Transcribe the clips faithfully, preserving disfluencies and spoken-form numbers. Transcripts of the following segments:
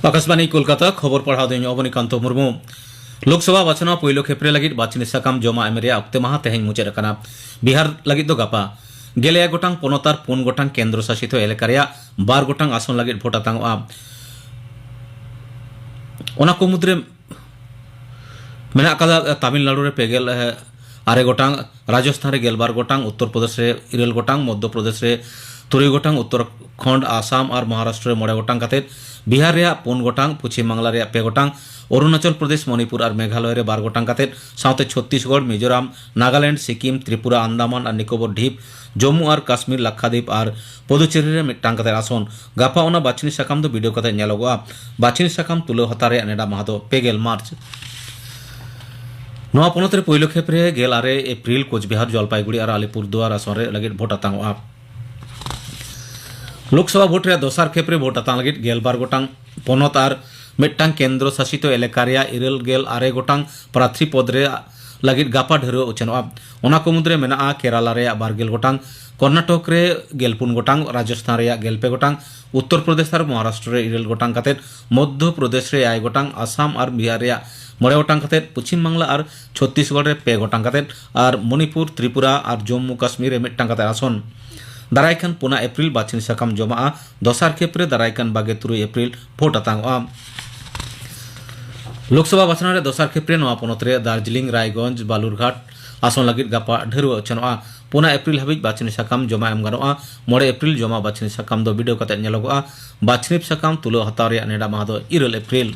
ᱟᱠᱟᱥᱵᱟᱱᱤ ᱠᱳᱞᱠᱟᱛᱟ, ᱠᱷᱚᱵᱚᱨ ᱯᱟᱲᱦᱟᱣ ᱫᱚᱧ ᱚᱵᱚᱱᱤᱠᱟᱱᱛᱚ ᱢᱩᱨᱢᱩ᱾ ᱞᱳᱠᱥᱚᱵᱷᱟ ᱵᱟᱪᱷᱱᱟᱣ ᱯᱳᱭᱞᱳ ᱠᱷᱮᱯ ᱨᱮ ᱞᱟᱹᱜᱤᱫ ᱵᱟᱪᱷᱱᱤ ᱥᱟᱠᱟᱢ ᱡᱚᱢᱟ ᱮᱢ ᱨᱮᱭᱟᱜ ᱚᱠᱛᱮ ᱢᱟᱦᱟ ᱛᱮᱦᱮᱧ ᱢᱩᱪᱟᱹᱫ ᱟᱠᱟᱱᱟ᱾ ᱵᱤᱦᱟᱨ ᱞᱟᱹᱜᱤᱫ ᱫᱚ ᱜᱟᱯᱟ᱾ ᱜᱮᱞ ᱮᱭᱟᱭ ᱜᱚᱴᱟᱝ ᱯᱚᱱᱚᱛ ᱟᱨ ᱯᱩᱱ ᱜᱚᱴᱟᱝ ᱠᱮᱱᱫᱨᱚ ᱥᱟᱥᱤᱛ ᱮᱞᱟᱠᱟ ᱨᱮᱭᱟᱜ ᱵᱟᱨ ᱜᱚᱴᱟᱝ ᱟᱥᱚᱱ ᱞᱟᱹᱜᱤᱫ ᱵᱷᱳᱴ ᱟᱛᱟᱝᱚᱜᱼᱟ᱾ ᱚᱱᱟ ᱠᱚ ᱢᱩᱫᱽᱨᱮ ᱢᱮᱱᱟᱜ ᱟᱠᱟᱫᱟ ᱛᱟᱢᱤᱞᱱᱟᱲᱩ ᱨᱮ ᱯᱮᱜᱮᱞ ᱟᱨᱮ ᱜᱚᱴᱟᱝ, ᱨᱟᱡᱚᱥᱛᱷᱟᱱ ᱨᱮ ᱜᱮᱞᱵᱟᱨ ᱜᱚᱴᱟᱝ, ᱩᱛᱛᱚᱨ ᱯᱨᱚᱫᱮᱥ ᱨᱮ ᱤᱨᱟᱹᱞ ᱜᱚᱴᱟᱝ, ᱢᱚᱫᱽᱫᱷᱚ ᱯᱨᱚᱫᱮᱥ ᱨᱮ ᱛᱩᱨᱩᱭ ᱜᱚᱴᱟᱝ, ᱩᱛᱛᱚᱨᱟᱠᱷᱚᱸᱰ, ᱟᱥᱟᱢ ᱟᱨ ᱢᱚᱦᱟᱨᱟᱥᱴᱨᱚ ᱨᱮ ᱢᱚᱬᱮ ᱜᱚᱴᱟᱝ ᱠᱟᱛᱮ, ᱵᱤᱦᱟᱨ ᱨᱮᱭᱟᱜ ᱯᱩᱱ ᱜᱚᱴᱟᱝ, ᱯᱚᱪᱷᱤᱢ ᱵᱟᱝᱞᱟ ᱨᱮᱭᱟᱜ ᱯᱮ ᱜᱚᱴᱟᱝ, ᱚᱨᱩᱱᱟᱪᱚᱞ ᱯᱨᱚᱫᱮᱥ, ᱢᱚᱱᱤᱯᱩᱨ ᱟᱨ ᱢᱮᱜᱷᱟᱞᱚᱭ ᱨᱮ ᱵᱟᱨ ᱜᱚᱴᱟᱝ ᱠᱟᱛᱮ, ᱥᱟᱶᱛᱮ ᱪᱷᱚᱛᱛᱤᱥᱜᱚᱲ, ᱢᱤᱡᱳᱨᱟᱢ, ᱱᱟᱜᱟᱞᱮᱱᱰ, ᱥᱤᱠᱤᱢ, ᱛᱨᱤᱯᱩᱨᱟ, ᱟᱱᱫᱟᱢᱟᱱ ᱟᱨ ᱱᱤᱠᱳᱵᱚᱨ ᱰᱷᱤᱯ, ᱡᱚᱢᱢᱩ ᱟᱨ ᱠᱟᱥᱢᱤᱨ, ᱞᱟᱠᱠᱷᱟᱫᱤᱯ ᱟᱨ ᱯᱚᱫᱩᱪᱮᱨᱤ ᱨᱮ ᱢᱤᱫᱴᱟᱝ ᱠᱟᱛᱮ ᱟᱥᱚᱱ᱾ ᱜᱟᱯᱟ ᱚᱱᱟ ᱵᱟᱪᱷᱱᱤ ᱥᱟᱠᱟᱢ ᱫᱚ ᱵᱤᱰᱟᱹᱣ ᱠᱟᱛᱮ ᱧᱮᱞᱚᱜᱚᱜᱼᱟ᱾ ᱵᱟᱪᱷᱱᱤ ᱥᱟᱠᱟᱢ ᱛᱩᱞᱟᱹᱣ ᱦᱟᱛᱟᱣ ᱨᱮᱭᱟᱜ ᱱᱮᱰᱟ ᱢᱟᱦᱟ ᱫᱚ ᱯᱮᱜᱮᱞ ᱢᱟᱨᱪ᱾ ᱱᱚᱣᱟ ᱯᱚᱱᱚᱛ ᱨᱮ ᱯᱳᱭᱞᱳ ᱠᱷᱮᱯ ᱨᱮ ᱜᱮᱞ ᱟᱨᱮ ᱮᱯᱨᱤᱞ ᱠᱳᱪᱵᱤᱦᱟᱨ, ᱡᱚᱞᱯᱟᱭᱜᱩᱲᱤ ᱟᱨ ᱟᱞᱤᱯᱩᱨᱫᱩᱣᱟᱨ ᱟᱥᱚᱱ ᱨᱮ ᱞᱟᱹᱜᱤᱫ ᱵᱷᱳᱴ ᱟᱛᱟᱝᱚᱜᱼᱟ᱾ ᱞᱳᱠᱥᱚᱵᱷᱟ ᱵᱷᱳᱴ ᱨᱮᱭᱟᱜ ᱫᱚᱥᱟᱨ ᱠᱷᱮᱯ ᱨᱮ ᱵᱷᱳᱴ ᱟᱛᱟᱝ ᱞᱟᱹᱜᱤᱫ ᱜᱮᱞᱵᱟᱨ ᱜᱚᱴᱟᱝ ᱯᱚᱱᱚᱛ ᱟᱨ ᱢᱤᱫᱴᱟᱝ ᱠᱮᱱᱫᱨᱚ ᱥᱟᱥᱤᱛ ᱮᱞᱟᱠᱟ ᱨᱮᱭᱟᱜ ᱤᱨᱟᱹᱞ ᱜᱮᱞ ᱟᱨᱮ ᱜᱚᱴᱟᱝ ᱯᱨᱟᱨᱛᱷᱤ ᱯᱚᱫᱽ ᱨᱮ ᱞᱟᱹᱜᱤᱫ ᱜᱟᱯᱟ ᱰᱷᱟᱹᱨᱣᱟᱹ ᱩᱪᱷᱟᱹᱱᱚᱜᱼᱟ᱾ ᱚᱱᱟ ᱠᱚ ᱢᱩᱫᱽᱨᱮ ᱢᱮᱱᱟᱜᱼᱟ ᱠᱮᱨᱟᱞᱟ ᱨᱮᱭᱟᱜ ᱵᱟᱨ ᱜᱮᱞ ᱜᱚᱴᱟᱝ, ᱠᱚᱨᱱᱟᱴᱚᱠ ᱨᱮ ᱜᱮᱞ ᱯᱩᱱ ᱜᱚᱴᱟᱝ, ᱨᱟᱡᱚᱥᱛᱷᱟᱱ ᱨᱮᱭᱟᱜ ᱜᱮᱞ ᱯᱮ ᱜᱚᱴᱟᱝ, ᱩᱛᱛᱚᱨ ᱯᱨᱚᱫᱮᱥ ᱟᱨ ᱢᱚᱦᱟᱨᱟᱥᱴᱨᱚ ᱨᱮ ᱤᱨᱟᱹᱞ ᱜᱚᱴᱟᱝ ᱠᱟᱛᱮ, ᱢᱚᱫᱽᱫᱷᱚ ᱯᱨᱚᱫᱮᱥ ᱨᱮ ᱮᱭᱟᱭ ᱜᱚᱴᱟᱝ, ᱟᱥᱟᱢ ᱟᱨ ᱵᱤᱦᱟᱨ ᱨᱮᱭᱟᱜ ᱢᱚᱬᱮ ᱜᱚᱴᱟᱝ ᱠᱟᱛᱮ, ᱯᱚᱪᱷᱤᱢ ᱵᱟᱝᱞᱟ ᱟᱨ ᱪᱷᱚᱛᱛᱤᱥᱜᱚᱲ ᱨᱮ ᱯᱮ ᱜᱚᱴᱟᱝ ᱠᱟᱛᱮ ᱟᱨ ᱢᱚᱱᱤᱯᱩᱨ, ᱛᱨᱤᱯᱩᱨᱟ ᱟᱨ ᱡᱚᱢᱢᱩ ᱠᱟᱥᱢᱤᱨ ᱨᱮ ᱢᱤᱫᱴᱟᱝ ᱠᱟᱛᱮ ᱟᱥᱚᱱ᱾ ᱫᱟᱨᱟᱭ ᱠᱟᱱ ᱯᱩᱱᱟ ᱮᱯᱨᱤᱞ ᱵᱟᱪᱷᱱᱤ ᱥᱟᱠᱟᱢ ᱡᱚᱢᱟᱜᱼᱟ᱾ ᱫᱚᱥᱟᱨ ᱠᱷᱮᱯ ᱨᱮ ᱫᱟᱨᱟᱭ ᱠᱟᱱ ᱵᱟᱜᱮ ᱛᱩᱨᱩᱭ ᱮᱯᱨᱤᱞ ᱵᱷᱳᱴ ᱟᱛᱟᱝᱚᱜᱼᱟ᱾ ᱞᱳᱠᱥᱚᱵᱷᱟ ᱵᱟᱪᱷᱱᱟᱣ ᱨᱮ ᱫᱚᱥᱟᱨ ᱠᱷᱮᱯ ᱨᱮ ᱱᱚᱣᱟ ᱯᱚᱱᱚᱛ ᱨᱮ ᱫᱟᱨᱡᱤᱞᱤᱝ, ᱨᱟᱭᱜᱚᱸᱡᱽ, ᱵᱟᱞᱩᱨᱜᱷᱟᱴ ᱟᱥᱚᱱ ᱞᱟᱹᱜᱤᱫ ᱜᱟᱯᱟ ᱰᱷᱟᱹᱨᱣᱟᱹ ᱩᱪᱷᱟᱹᱱᱚᱜᱼᱟ᱾ ᱯᱩᱱᱟ ᱮᱯᱨᱤᱞ ᱦᱟᱹᱵᱤᱡ ᱵᱟᱪᱷᱱᱤ ᱥᱟᱠᱟᱢ ᱡᱚᱢᱟ ᱮᱢ ᱜᱟᱱᱚᱜᱼᱟ᱾ ᱢᱚᱬᱮ ᱮᱯᱨᱤᱞ ᱡᱚᱢᱟ ᱵᱟᱪᱷᱱᱤ ᱥᱟᱠᱟᱢ ᱫᱚ ᱵᱤᱰᱟᱹᱣ ᱠᱟᱛᱮ ᱧᱮᱞᱚᱜᱚᱜᱼᱟ᱾ ᱵᱟᱪᱷᱱᱤ ᱥᱟᱠᱟᱢ ᱛᱩᱞᱟᱹᱣ ᱦᱟᱛᱟᱣ ᱨᱮᱭᱟᱜ ᱱᱮᱰᱟ ᱢᱟᱦᱟ ᱫᱚ ᱤᱨᱟᱹᱞ ᱮᱯᱨᱤᱞ᱾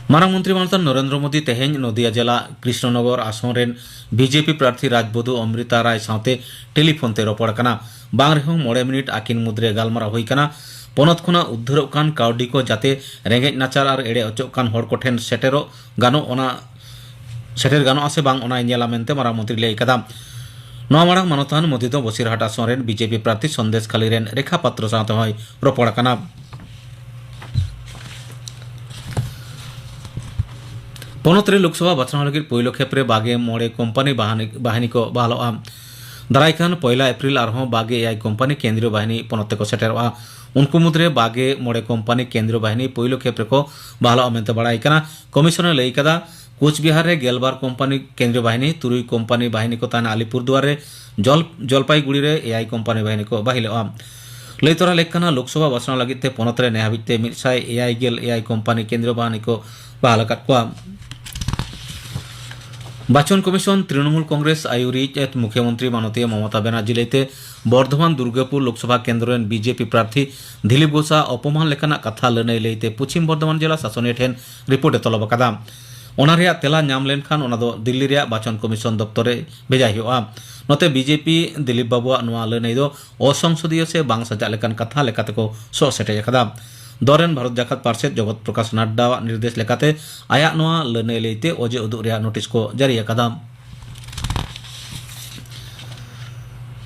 ᱢᱟᱨᱟᱝ ᱢᱚᱱᱛᱨᱤ ᱢᱟᱱᱚᱛᱟᱱ ᱱᱚᱨᱮᱱᱫᱨᱚ ᱢᱳᱫᱤ ᱛᱮᱦᱮᱧ ᱱᱚᱫᱤᱭᱟ ᱡᱮᱞᱟ ᱠᱨᱤᱥᱱᱚᱱᱚᱜᱚᱨ ᱟᱥᱚᱱ ᱨᱮᱱ ᱵᱤᱡᱮᱯᱤ ᱯᱨᱟᱨᱛᱷᱤ ᱨᱟᱡᱽᱵᱚᱫᱷᱩ ᱚᱢᱨᱤᱛᱟ ᱨᱟᱭ ᱥᱟᱶᱛᱮ ᱴᱮᱞᱤᱯᱷᱳᱱ ᱛᱮ ᱨᱚᱯᱚᱲ ᱟᱠᱟᱱᱟ᱾ ᱵᱟᱝ ᱨᱮᱦᱚᱸ ᱢᱚᱬᱮ ᱢᱤᱱᱤᱴ ᱟᱹᱠᱤᱱ ᱢᱩᱫᱽᱨᱮ ᱜᱟᱞᱢᱟᱨᱟᱣ ᱦᱩᱭ ᱟᱠᱟᱱᱟ᱾ ᱯᱚᱱᱚᱛ ᱠᱷᱚᱱᱟᱜ ᱩᱫᱽᱫᱷᱟᱹᱨᱚᱜ ᱠᱟᱱ ᱠᱟᱹᱣᱰᱤ ᱠᱚ ᱡᱟᱛᱮ ᱨᱮᱸᱜᱮᱡ ᱱᱟᱪᱟᱨ ᱟᱨ ᱮᱲᱮ ᱚᱪᱚᱜ ᱠᱟᱱ ᱦᱚᱲ ᱠᱚᱴᱷᱮᱱ ᱥᱮᱴᱮᱨᱚᱜ ᱜᱟᱱᱚᱜ ᱚᱱᱟ ᱥᱮᱴᱮᱨ ᱜᱟᱱᱚᱜᱼᱟ ᱥᱮ ᱵᱟᱝ, ᱚᱱᱟᱭ ᱧᱮᱞᱟ ᱢᱮᱱᱛᱮ ᱢᱟᱨᱟᱝ ᱢᱚᱱᱛᱨᱤ ᱞᱟᱹᱭ ᱟᱠᱟᱫᱟ᱾ ᱱᱚᱣᱟ ᱢᱟᱲᱟᱝ ᱢᱟᱱᱚᱛᱟᱱ ᱢᱳᱫᱤ ᱫᱚ ᱵᱚᱥᱤᱨᱦᱟᱴ ᱟᱥᱚᱱ ᱨᱮᱱ ᱵᱤᱡᱮᱯᱤ ᱯᱨᱟᱨᱛᱷᱤ ᱥᱚᱱᱫᱮᱥ ᱠᱷᱟᱞᱤ ᱨᱮᱱ ᱨᱮᱠᱷᱟ ᱯᱟᱛᱨᱚ ᱥᱟᱶᱛᱮ ᱦᱚᱸᱭ ᱨᱚᱯᱚᱲ ᱟᱠᱟᱱᱟ᱾ ᱯᱚᱱᱚᱛ ᱨᱮ ᱞᱳᱠᱥᱚᱵᱷᱟ ᱵᱟᱪᱷᱱᱟᱣ ᱞᱟᱹᱜᱤᱫ ᱯᱳᱭᱞᱳ ᱠᱷᱮᱯ ᱨᱮ ᱵᱟᱜᱮ ᱢᱚᱬᱮ ᱠᱳᱢᱯᱟᱱᱤ ᱵᱟᱦᱟᱱᱤ, ᱵᱟᱦᱤᱱᱤ ᱠᱚ ᱵᱟᱦᱟᱞᱚᱜᱼᱟ᱾ ᱫᱟᱨᱟᱭ ᱠᱟᱱ ᱯᱚᱭᱞᱟ ᱮᱯᱨᱤᱞ ᱟᱨᱦᱚᱸ ᱵᱟᱜᱮ ᱮᱭᱟᱭ ᱠᱳᱢᱯᱟᱱᱤ ᱠᱮᱱᱫᱨᱤᱭᱚ ᱵᱟᱦᱤᱱᱤ ᱯᱚᱱᱚᱛ ᱛᱮᱠᱚ ᱥᱮᱴᱮᱨᱚᱜᱼᱟ᱾ ᱩᱱᱠᱩ ᱢᱩᱫᱽᱨᱮ ᱵᱟᱜᱮ ᱢᱚᱬᱮ ᱠᱳᱢᱯᱟᱱᱤ ᱠᱮᱱᱫᱨᱤᱭᱚ ᱵᱟᱦᱤᱱᱤ ᱯᱳᱭᱞᱳ ᱠᱷᱮᱯ ᱨᱮᱠᱚ ᱵᱟᱦᱟᱞᱚᱜᱼᱟ ᱢᱮᱱᱛᱮ ᱵᱟᱲᱟᱭ ᱠᱟᱱᱟ᱾ ᱠᱚᱢᱤᱥᱚᱱ ᱮ ᱞᱟᱹᱭ ᱠᱟᱫᱟ, ᱠᱳᱪᱵᱤᱦᱟᱨ ᱨᱮ ᱜᱮᱞᱵᱟᱨ ᱠᱳᱢᱯᱟᱱᱤ ᱠᱮᱱᱫᱨᱤᱭᱚ ᱵᱟᱦᱤᱱᱤ, ᱛᱩᱨᱩᱭ ᱠᱳᱢᱯᱟᱱᱤ ᱵᱟᱦᱤᱱᱤ ᱠᱚ ᱛᱟᱦᱮᱱᱟ ᱟᱞᱤᱯᱩᱨᱫᱩᱣᱟᱨ ᱨᱮ, ᱡᱚᱞ-, ᱡᱚᱞᱯᱟᱭᱜᱩᱲᱤ ᱨᱮ ᱮᱭᱟᱭ ᱠᱳᱢᱯᱟᱱᱤ ᱵᱟᱦᱤᱱᱤ ᱠᱚ ᱵᱟᱹᱦᱤᱞᱚᱜᱼᱟ᱾ ᱞᱟᱹᱭ ᱛᱚᱨᱟ ᱞᱮᱠ ᱠᱟᱱᱟ, ᱞᱳᱠᱥᱚᱵᱷᱟ ᱵᱟᱪᱷᱱᱟᱣ ᱞᱟᱹᱜᱤᱫ ᱛᱮ ᱯᱚᱱᱚᱛ ᱨᱮ ᱱᱮ ᱦᱟᱹᱵᱤᱡ ᱛᱮ ᱢᱤᱫ ᱥᱟᱭ ᱮᱭᱟᱭ ᱜᱮᱞ ᱮᱭᱟᱭ ᱠᱳᱢᱯᱟᱱᱤ ᱠᱮᱱᱫᱨᱤᱭᱚ ᱵᱟᱦᱤᱱᱤ ᱠᱚ ᱵᱟᱦᱟᱞ ᱟᱠᱟᱫ ᱠᱚᱣᱟ᱾ ᱵᱟᱪᱚᱱ ᱠᱚᱢᱤᱥᱚᱱ ᱛᱨᱤᱱᱚᱢᱩᱞ ᱠᱚᱝᱜᱨᱮᱥ ᱟᱭᱩᱨᱤᱡ ᱢᱩᱠᱷᱭᱚᱢᱚᱱᱛᱨᱤ ᱢᱟᱱᱚᱛᱤᱭᱟᱹ ᱢᱚᱢᱚᱛᱟ ᱵᱮᱱᱟᱨᱡᱤ ᱞᱟᱹᱭᱛᱮ ᱵᱚᱨᱫᱷᱚᱢᱟᱱ ᱫᱩᱨᱜᱟᱯᱩᱨ ᱞᱳᱠᱥᱚᱵᱷᱟ ᱠᱮᱱᱫᱨᱚ ᱨᱮᱱ ᱵᱤᱡᱮᱯᱤ ᱯᱨᱟᱨᱛᱷᱤ ᱫᱤᱞᱤᱯ ᱜᱷᱳᱥᱟᱜ ᱚᱯᱚᱢᱟᱱ ᱞᱮᱠᱟᱱᱟᱜ ᱠᱟᱛᱷᱟ ᱞᱟᱹᱱᱟᱹᱭ ᱞᱟᱹᱭᱛᱮ ᱯᱚᱪᱷᱤᱢ ᱵᱚᱨᱫᱷᱚᱢᱟᱱ ᱡᱮᱞᱟ ᱥᱟᱥᱚᱱᱤᱭᱟᱹ ᱴᱷᱮᱱ ᱨᱤᱯᱳᱨᱴ ᱮ ᱛᱚᱞᱚᱵ ᱟᱠᱟᱫᱟ᱾ ᱚᱱᱟ ᱨᱮᱭᱟᱜ ᱛᱮᱞᱟ ᱧᱟᱢ ᱞᱮᱱᱠᱷᱟᱱ ᱚᱱᱟ ᱫᱚ ᱫᱤᱞᱞᱤ ᱨᱮᱭᱟᱜ ᱵᱟᱪᱚᱱ ᱠᱚᱢᱤᱥᱚᱱ ᱫᱚᱯᱛᱚᱨ ᱨᱮ ᱵᱷᱮᱡᱟᱭ ᱦᱩᱭᱩᱜᱼᱟ᱾ ᱱᱚᱛᱮ ᱵᱤᱡᱮᱯᱤ ᱫᱤᱞᱤᱯ ᱵᱟᱵᱩᱣᱟᱜ ᱱᱚᱣᱟ ᱞᱟᱹᱱᱟᱹᱭ ᱫᱚ ᱚᱥᱚᱝᱥᱚᱫᱤᱭᱚ ᱥᱮ ᱵᱟᱝ ᱥᱟᱡᱟᱜ ᱞᱮᱠᱟᱱ ᱠᱟᱛᱷᱟ ᱞᱮᱠᱟᱛᱮᱠᱚ ᱥᱚᱜ ᱥᱮᱴᱮᱡ ᱟᱠᱟᱫᱟ᱾ ᱫᱚᱞ ᱨᱮᱱ ᱵᱷᱟᱨᱚᱛ ᱡᱟᱠᱟᱛ ᱯᱟᱨᱥᱮᱛ ᱡᱚᱜᱚᱛ ᱯᱨᱚᱠᱟᱥ ᱱᱟᱰᱰᱟᱣᱟᱜ ᱱᱤᱨᱫᱮᱥ ᱞᱮᱠᱟᱛᱮ ᱟᱭᱟᱜ ᱱᱚᱣᱟ ᱞᱟᱹᱱᱟᱹᱭ ᱞᱟᱹᱭᱛᱮ ᱚᱡᱮ ᱩᱫᱩᱜ ᱨᱮᱭᱟᱜ ᱱᱳᱴᱤᱥ ᱠᱚ ᱡᱟᱹᱨᱤ ᱟᱠᱟᱫᱟ᱾